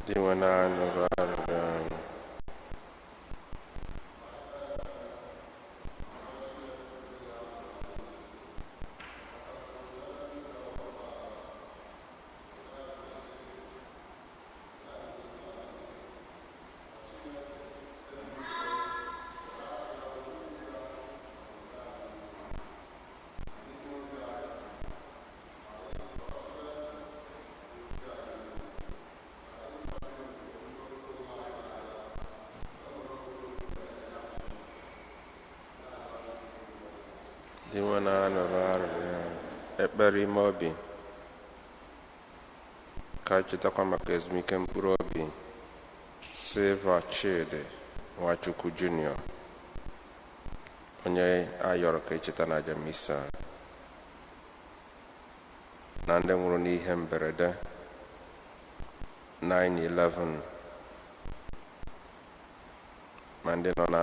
Dị nwe na nụrụ arịrịọ anyị. Dị nwe na nụrụ arịrịọ anyị. Ekpere ime obi. Ka anyị chetakwa maka ezumike mkpụrụ obi Silva Chidi Nwachukwu Jr., onye a yọrọ ka echeta na aja misa, na ndị nwụrụ n'ihe mberede 9/11, ma ndị nọ na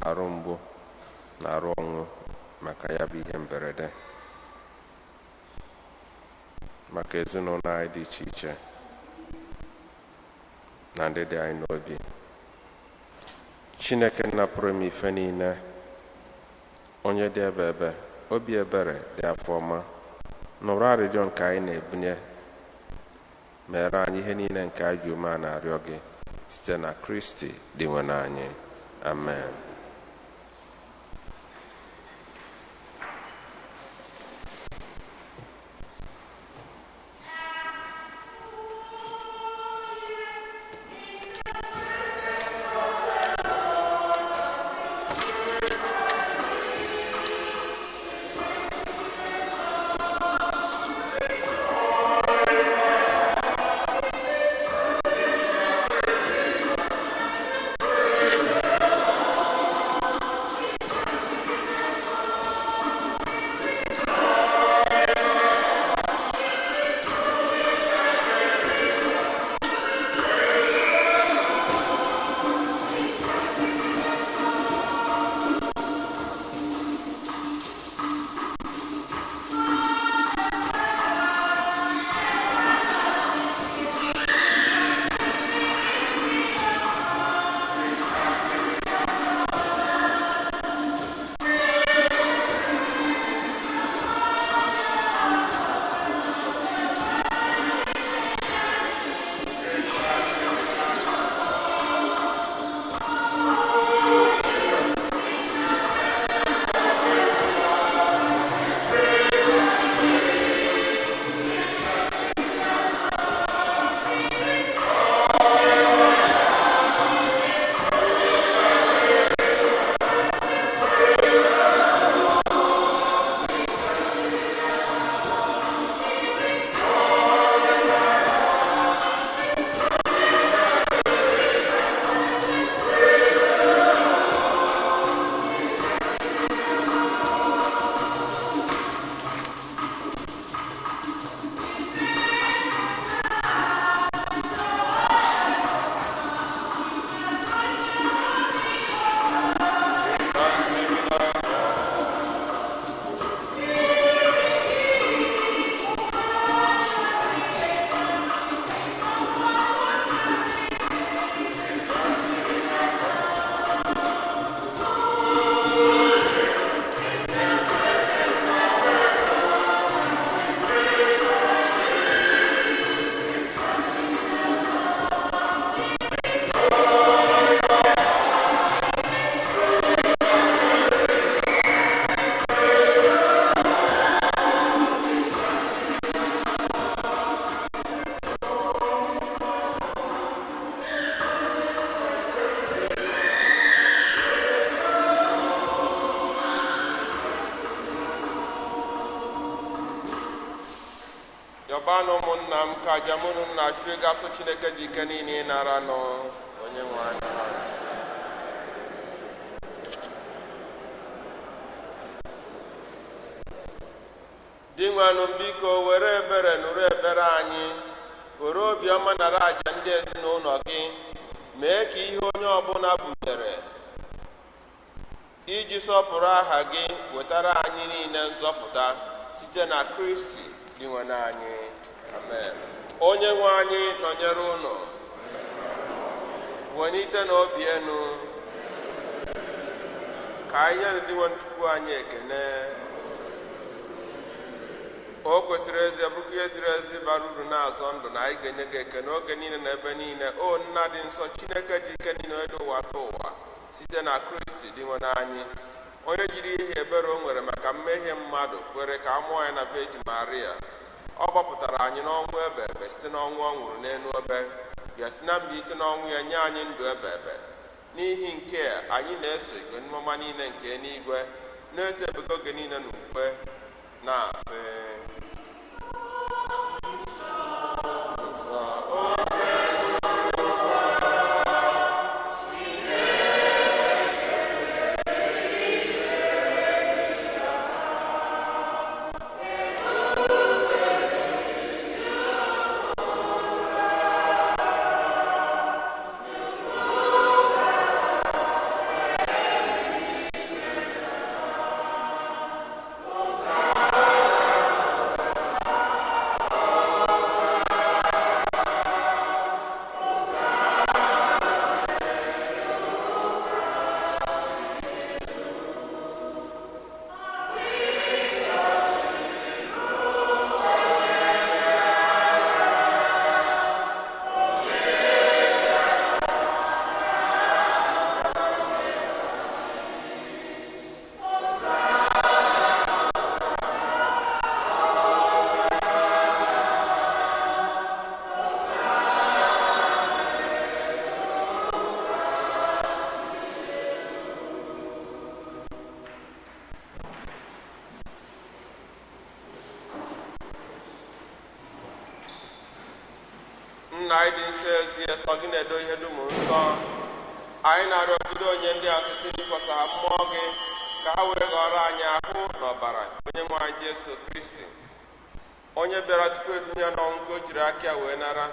arụ mgbu na arụ ọnwụ maka ya bụ ihe mberede, maka ezinụlọ anyị dị iche iche na ndị dị anyị n'obi. Chineke napụrụ m ife niile, onye dị ebe ebe, obi ebere dị afọ ọma, nụrụ arịrịọ nke anyị na-ebunye, mere anyị ihe niile nke anyị ji ume a na-arịọ gị site na Kristi dị nwe anyị. Amen. Yọbanụ ụmụnna m ka aja mụ unu na-achụ ego asụ Chineke dị ike niile ịnara nụ onye nwe anyị. Dinwenụ biko were ebere nụrụ ebere anyị, were obiọma nara aja ndị ezinụlọ gị, mee ka ihe onye ọbụla butere iji sọpụrụ aha gị wetara anyị niile nzọpụta site na Kristi Dinwenụ anyị. Amen. Onye nwe anyị nọnyere unu. Welite n'obi enu ka anyị nye Dinwenụ Chukwu anyị ekene. O kwesịrị ezi bụrụkwa ihe ziri ezi bara uru na-azọ ndụ na anyị ga-enye gị ekene oge niile na ebe niile, o nna dị nsọ, Chineke dị ike niile, onye dị ụwa tụ ụwa, site na Kristi Dinwenụ anyị, onye jiri ihe ebere o nwere maka mmehie mmadụ kwere ka a mụọ ya na Virgin Maria. Ọ gbapụtara anyị n'ọnwụ ebe ebe site n'ọnwụ ọ nwụrụ n'elu obe, bịa si na mbilite n'ọnwụ ya nye anyị ndụ ebe ebe. N'ihi nke a anyị na-eso igwe mmụọma niile nke eluigwe na-eto ebube oge niile na ukwe na-asị: Nsọ nna anyị dị nsọ ezie, sọ gị na-edo ihe dum nsọ. Anyị na-arịọgide onye ndị asụsụ ịkwasa mmụọ gị ka ha wee ghọrọ anyị ahụ na ọbara onye nwe anyị Jesu Kristi, onye bịara tupu ebinye n'ọnwụ ka o jiri aka ya wee nara,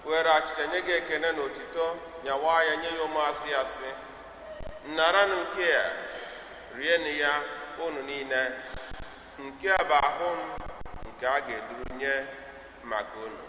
were achịcha nye gị ekene na otito, nyawa ya nye ya ụmụazụ ya sị: naranụ nke a, rienụ ya unu niile, nke a bụ ahụ m nke a ga-eduru nye maka unu.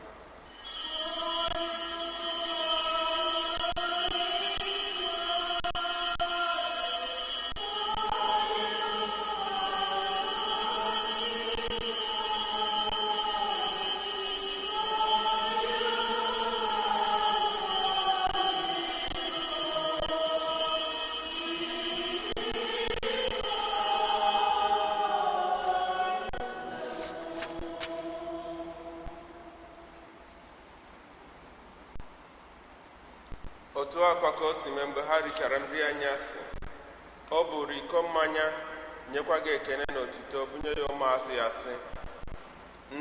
Otu akwa ka o si mee mgbe ha richara nri anyasị, o buru iko mmanya nyekwa gị ekene na otito, bunye ya ụmụazụ ya sị: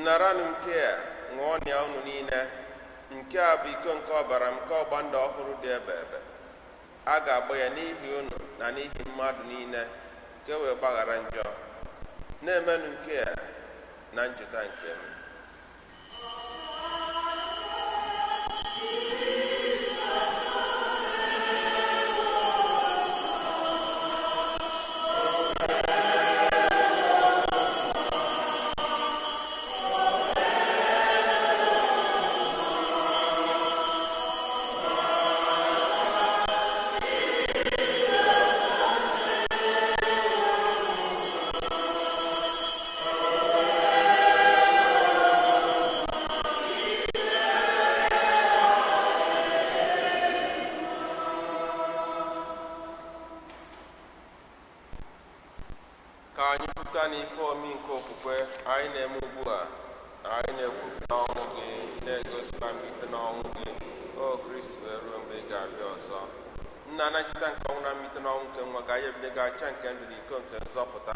naranụ nke a, ṅụọnụ ya unu niile, nke a bụ iko nke ọbara m nke ọgba ndụ ọhụrụ dị ebe ebe. A ga-agba ya n'ihi unu na n'ihi mmadụ niile ka e wee gbaghara njọ. Na-emenụ nke a na ncheta nke m. Ka anyị pụta n'ife omi nke okwukwe anyị na-eme ugbu a, anyị na-ekwupụta ọnwụ gị, na-egosikwa mbilite n'ọnwụ gị, o Kristi, wee ruo mgbe ị ga-abịa ọzọ. Nna, na ncheta nke ọnwụ na mbilite n'ọnwụ nke nwa gị, anyị ebinye gị acha nke ndụ na iko nke nzọpụta.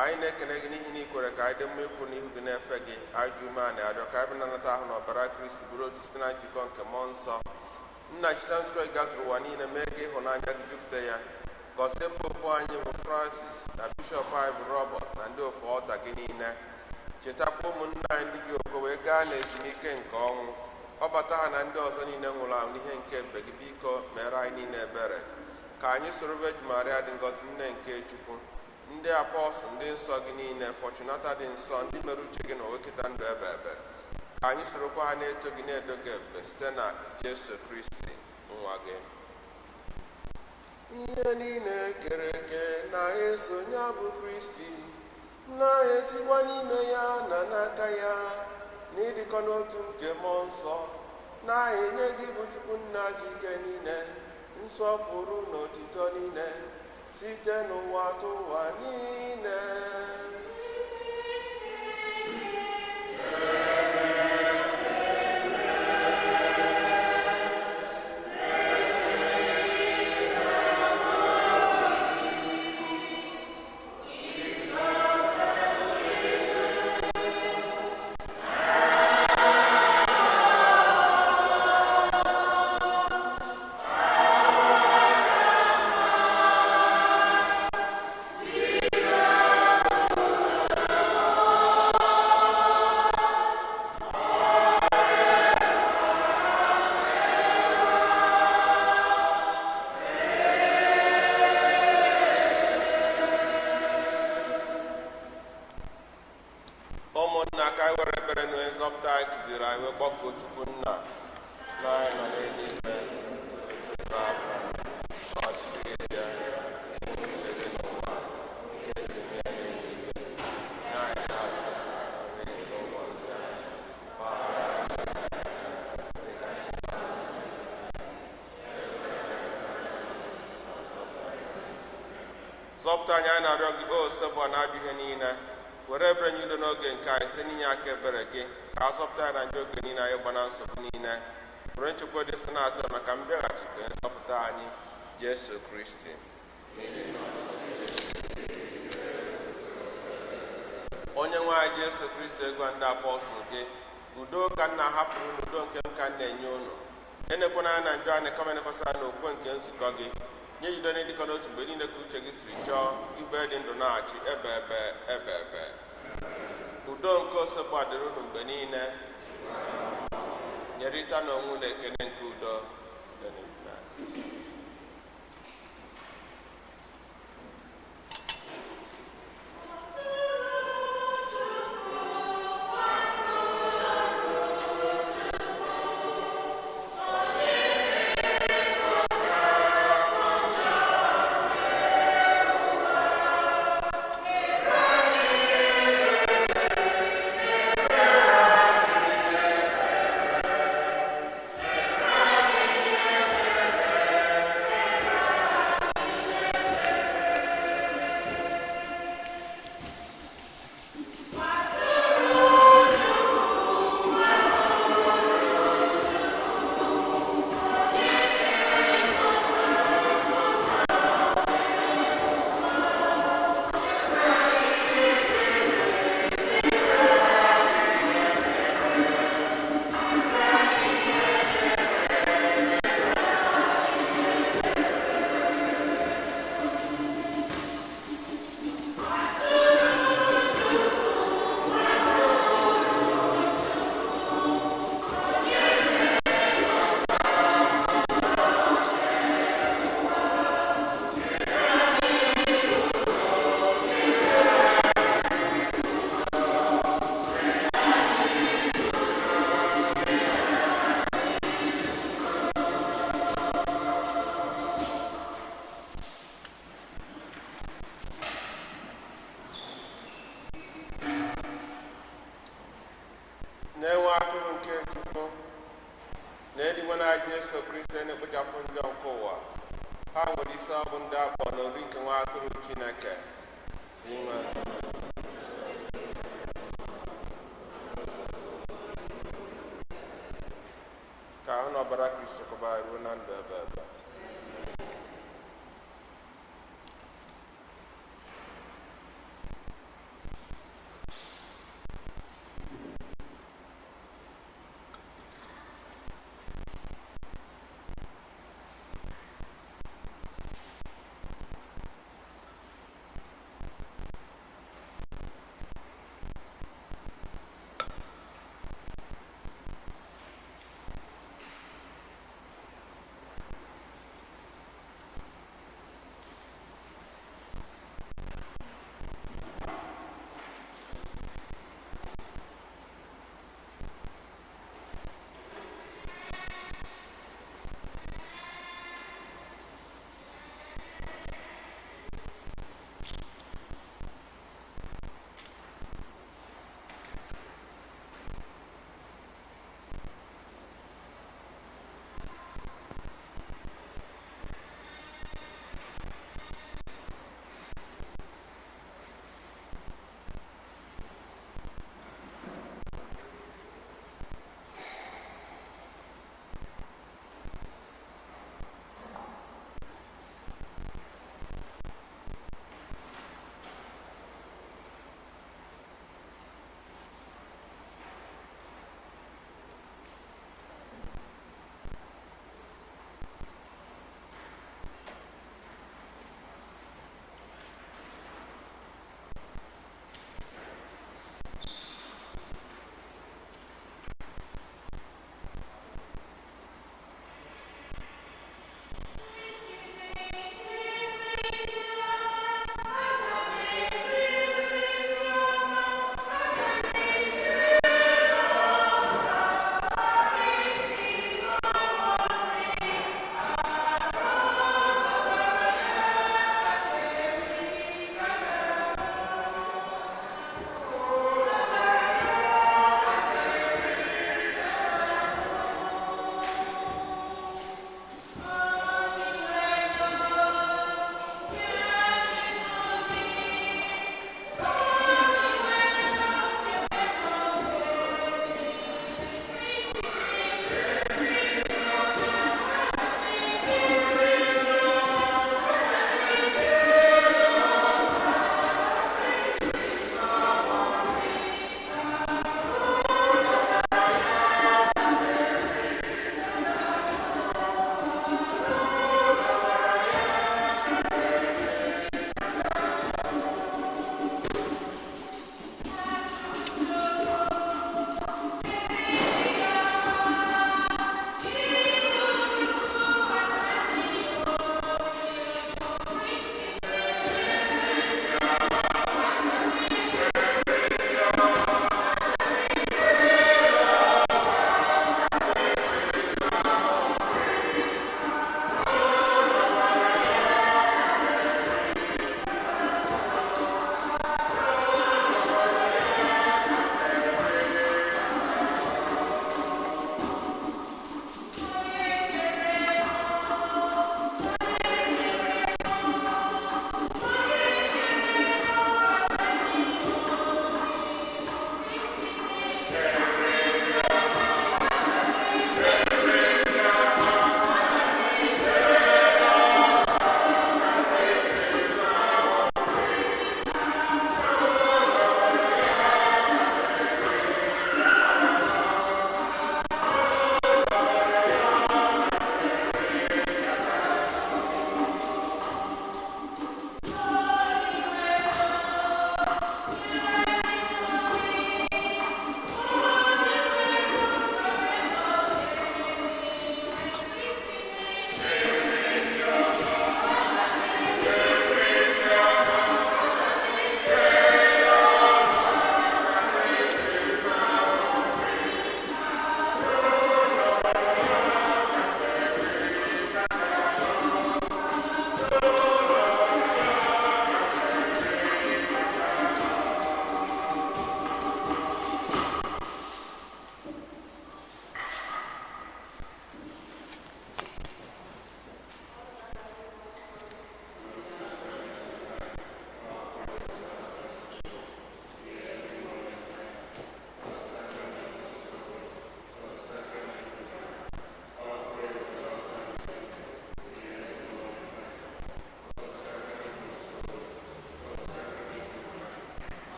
Anyị na-ekele gị n'ihi na ị kwere ka anyị dị mma ikwu n'ihu gị na-efe gị. Anyị ji umeala arịọ ka anyị bụ nanata ahụ na ọbara Kristi bụrụ otu site na njikọ nke mmụọ nsọ. Nna Jizọs Kraịst gazuru ụwa niile mee ka ịhụnanya gị jupụta ya. Gọzie popu anyị bụ Francis na bishọp anyị bụ Robert na ndị ofe ọta gị niile. Chetakwa ụmụnne anyị ndị ji okwe wee gaa n'ezumike nke ọnwụ. Ọbata ha na ndị ọzọ niile nwụrụ anwụ n'ihe nke ebube gị, biko mere anyị niile ebere. Ka anyị soro Virgin Maria dị ngọzi nne nke Chukwu, ndị apọstụl ndị nsọ gị niile, Fortunata dị nsọ, ndị mere uche gị na owekịta ndụ ebe ebe. Ka anyị sorokwa ha na-eto gị na-edo gị ebube site na Jesu Kristi nwa gị. Ihe niile kere eke na-eso ya bụ Kristi, na-esikwa n'ime ya na n'aka ya, n'ịdịkọ n'otu nke mmụọ nsọ, na-enye gị bụ Chukwu nna ji ike niile, nsọpụrụ na otito niile, site n'ụwa tụwa niile. Ụmụnna, ka anyị were ekpere na onye nzọpụta anyị kụziri anyị wee kpọkuo Chukwu nna na anyị nọ n'eluigwe, otito afọ ọchịchị gị bịa, uche gị n'ụwa nke si eme ya n'eluigwe. Nye anyị tata nri nke ụbọchị anyị, gbaghara anyị dịka anyị si zọpụta anyị. Anyị na-arịọ gị o sebụa na-abịa ihe niile, were ebere nye udo n'oge nke anyị site n'inye aka ebere gị, ka a zọpụta anyị na njọ oge niile anyị gba na nsogbu niile, were nchekwa dị nsọ na-atọ maka mbịaghachi nke nzọpụta anyị Jesu Kristi. Onye nwe anyị Jesu Kristi, egwa ndị apọstụl gị, udo ka nna hapụrụ unu, udo nke m ka m na-enye unu. Enekwana anya na njọ anyị, kama enekwasị anya n'okwukwe nke nzukọ gị. Nye udo n'ịdịkọ n'otu mgbe niile ka uche gị siri chọọ, igbe dị ndụ na-achị ebe ebe ebe ebe. Udo nke osebụ dịrị unu mgbe niile. Nyerịta n'onwe unu ekele nke udo. Na-enwe atụrụ nke Chukwu na-eligwe na Jesu Kristi na-ekpochapụ njọ nke ụwa. Ha nwere isi ọbụ ndị akpọ n'ori nke nwa atụrụ Chineke. Ka ahụ na ọbara Kristi kọba ruo na ndụ ebe ebe.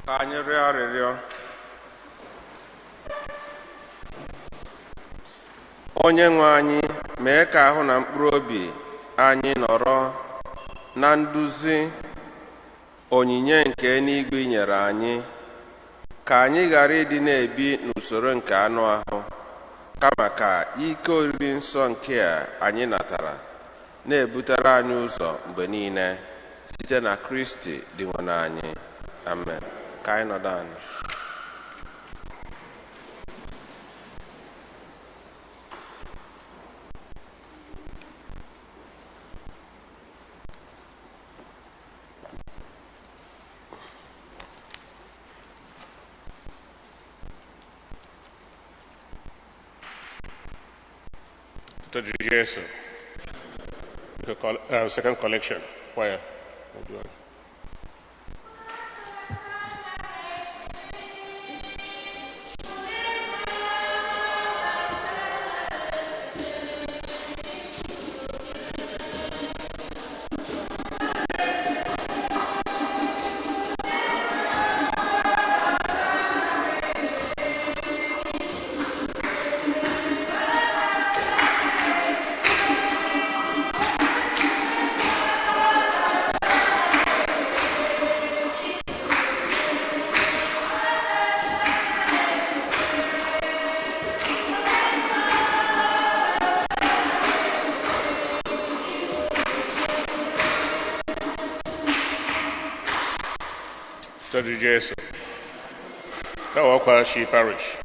Ka anyị rịọ arịrịọ. Onye nwe anyị, mee ka ahụ na mkpụrụ obi anyị nọrọ na nduzi onyinye nke eluigwe nyere anyị, ka anyị ghara ịdị na-ebi n'usoro nke anụ ahụ, kama ka ike oriri nsọ nke a anyị natara na-ebutere anyị ụzọ mgbe niile, site na Kristi dị nwe anyị. Amen. Ka anyị nọdụ anyị. Jesu. Second collection. Choir. Jesu. Kawakwashi Parish.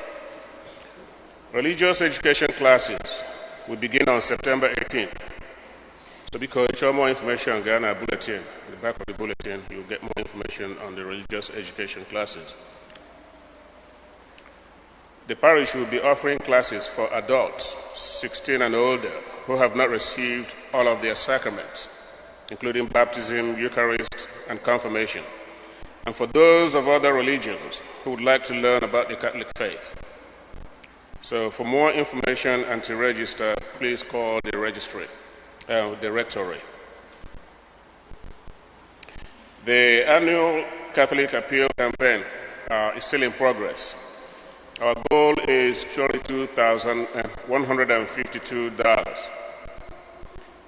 Religious education classes will begin on September 18th. So because you want more information, go on our bulletin. In the back of the bulletin, you'll get more information on the religious education classes. The parish will be offering classes for adults 16 and older who have not received all of their sacraments, including baptism, Eucharist, and confirmation, and for those of other religions who would like to learn about the Catholic faith. So for more information and to register, please call the registry, the rectory. The annual Catholic Appeal campaign is still in progress. Our goal is $22,152.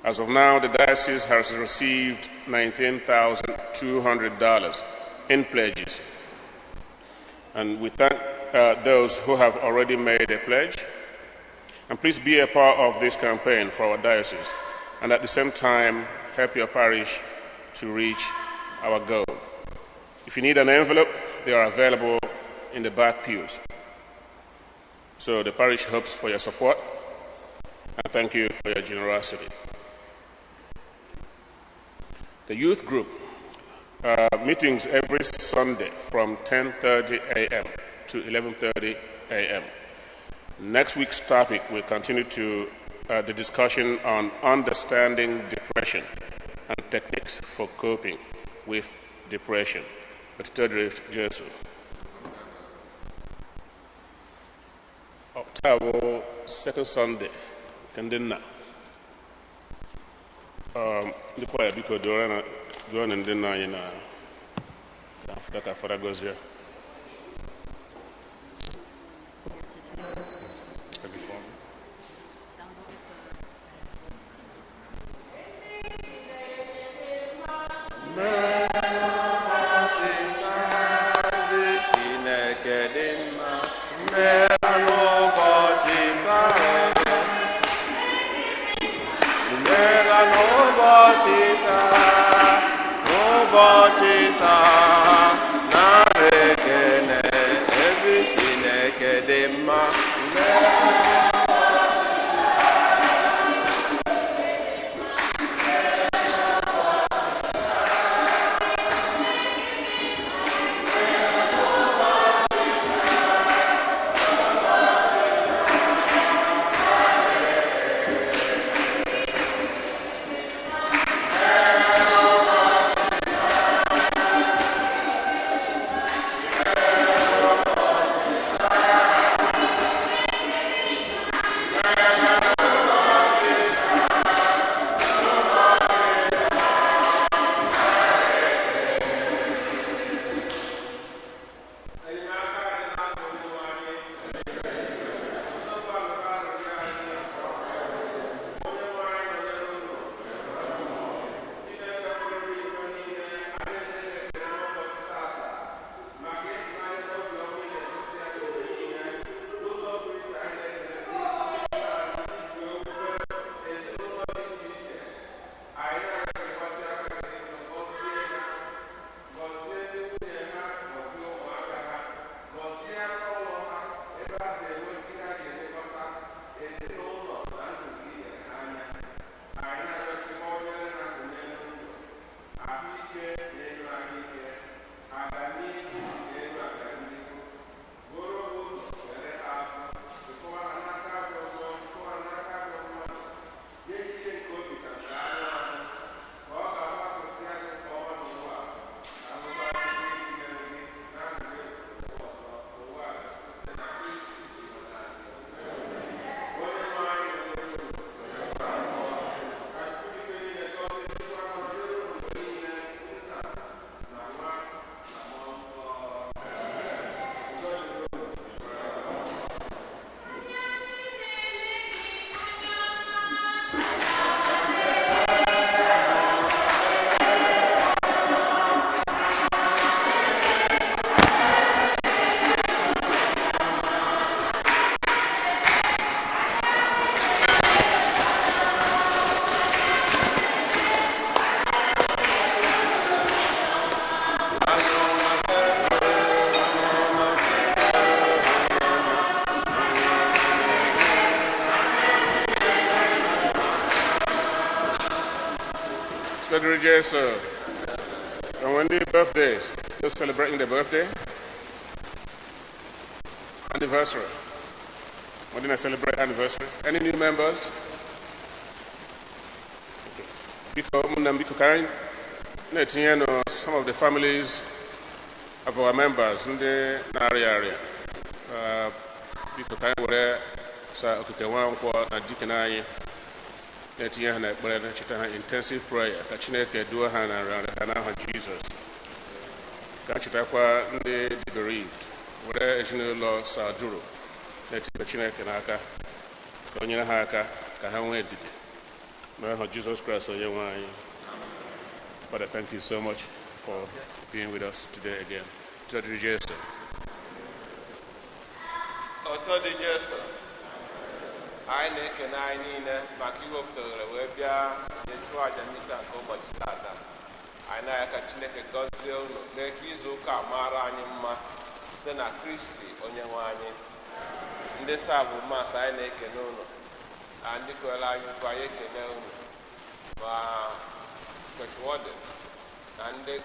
As of now, the diocese has received $19,200 in pledges. And we thank those who have already made a pledge. And please be a part of this campaign for our diocese, and at the same time, help your parish to reach our goal. If you need an envelope, they are available in the back pews. So the parish hopes for your support, and thank you for your generosity. The youth group meetings every Sunday from 10:30 a.m. to 11:30 a.m. Next week's topic will continue to the discussion on understanding depression and techniques for coping with depression. Jesu. October, second Sunday, ndị nna. Ndị kwaya, biko dụọ na ndị nna anyị na na ka Fada gọzie. Chineke dị mma, mmeela n'ụbọchị taa. Mmeela n'ụbọchị taa, n'ụbọchị taa, nara ekele, ezi Chineke dị mma. Mmeela. Ahụike na-elu ahụike, aganihu na-elu aganihu, bụrụ ụzọ were ha afọ, ịkụwa ha n'aka ajọ mmụọ, ịkụwa ha n'aka ajọ mmadụ, nye ike nke obi ka nke anụ ahụ, ka ọ ga-agbapụsị anyị nke ọma n'ụwa a, ka ahụhụ akwụsị imere gị na aṅụrị ụwa ọzọ, ụwa a site na Kristi Onyenwe anyị. Onye nwe anyị nọnyere unu. Ka Chukwu ike niile gọzie nọnyere unu mgbe niile, Nna na Nwa na Mmụọ Nsọ. Udo dịrị unu. Frederick Jesu. And when the birthdays, just celebrating the birthday, anniversary. When did I celebrate anniversary? Any new members? Okay. Biko, ụmụnne m, biko ka anyị na-etinye nụ some of the families of our members ndị na-arịa arịa. Biko ka anyị were sa okike Nwankwọ na deacon anyị na-etinye ha n'ekpere, na-echeta ha intensive prayer ka Chineke duo ha na nrịanrịa ha n'aha Jizọs. Ka chetakwa ndị dị bereaved, were ezinụlọ Saduru na-etinye Chineke n'aka ka o nyere ha aka ka ha nwee ndidi n'aha Jizọs Kraịst onye nwe anyị. Father, thank you so much for being with us today again. Judge Jesu. Ọtọ dị Jesu, anyị na-ekene anyị niile maka iwepụta ohere wee bịa nyechụọ aja misa nke ụbọchị tata. Anyị na-arịọ ka Chineke gọzie unu, mee ka izu ụka a mara anyị mma site na Kristi onye nwe anyị. Ndị sabụ mas anyị na-ekene unu, na ndị kwere anyị ukwu anyị ekene unu, ma church warden na ndị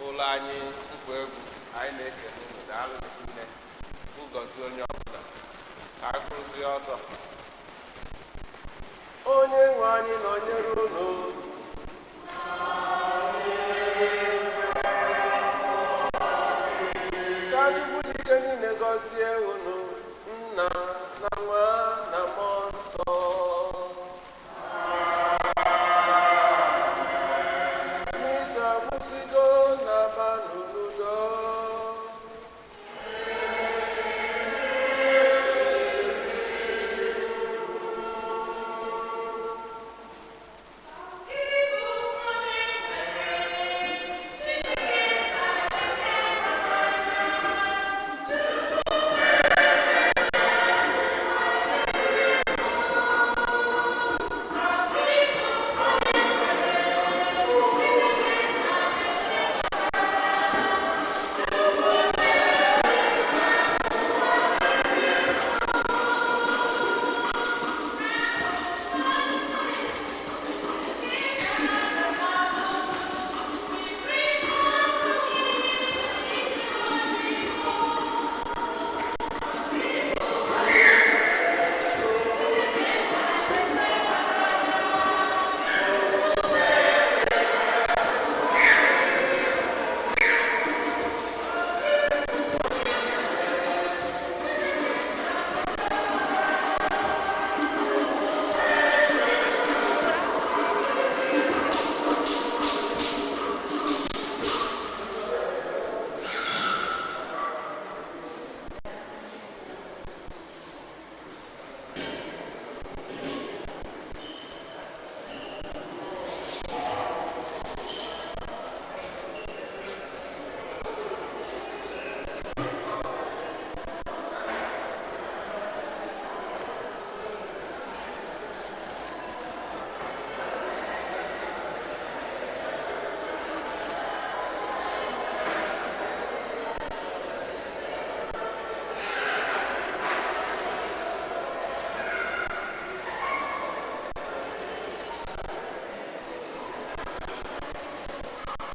ụlọ anyị nkwa egwu anyị na-ekene unu, daalụ niile. Ngọzi onye ọbụla ka a kwụrụzie ọtọ. Onye nwe anyị nọnyere unu. Ka Chukwu ji ike niile gọzie unu, Nna na Nwa na Mmụọ Nsọ. Misa akwụsịgo.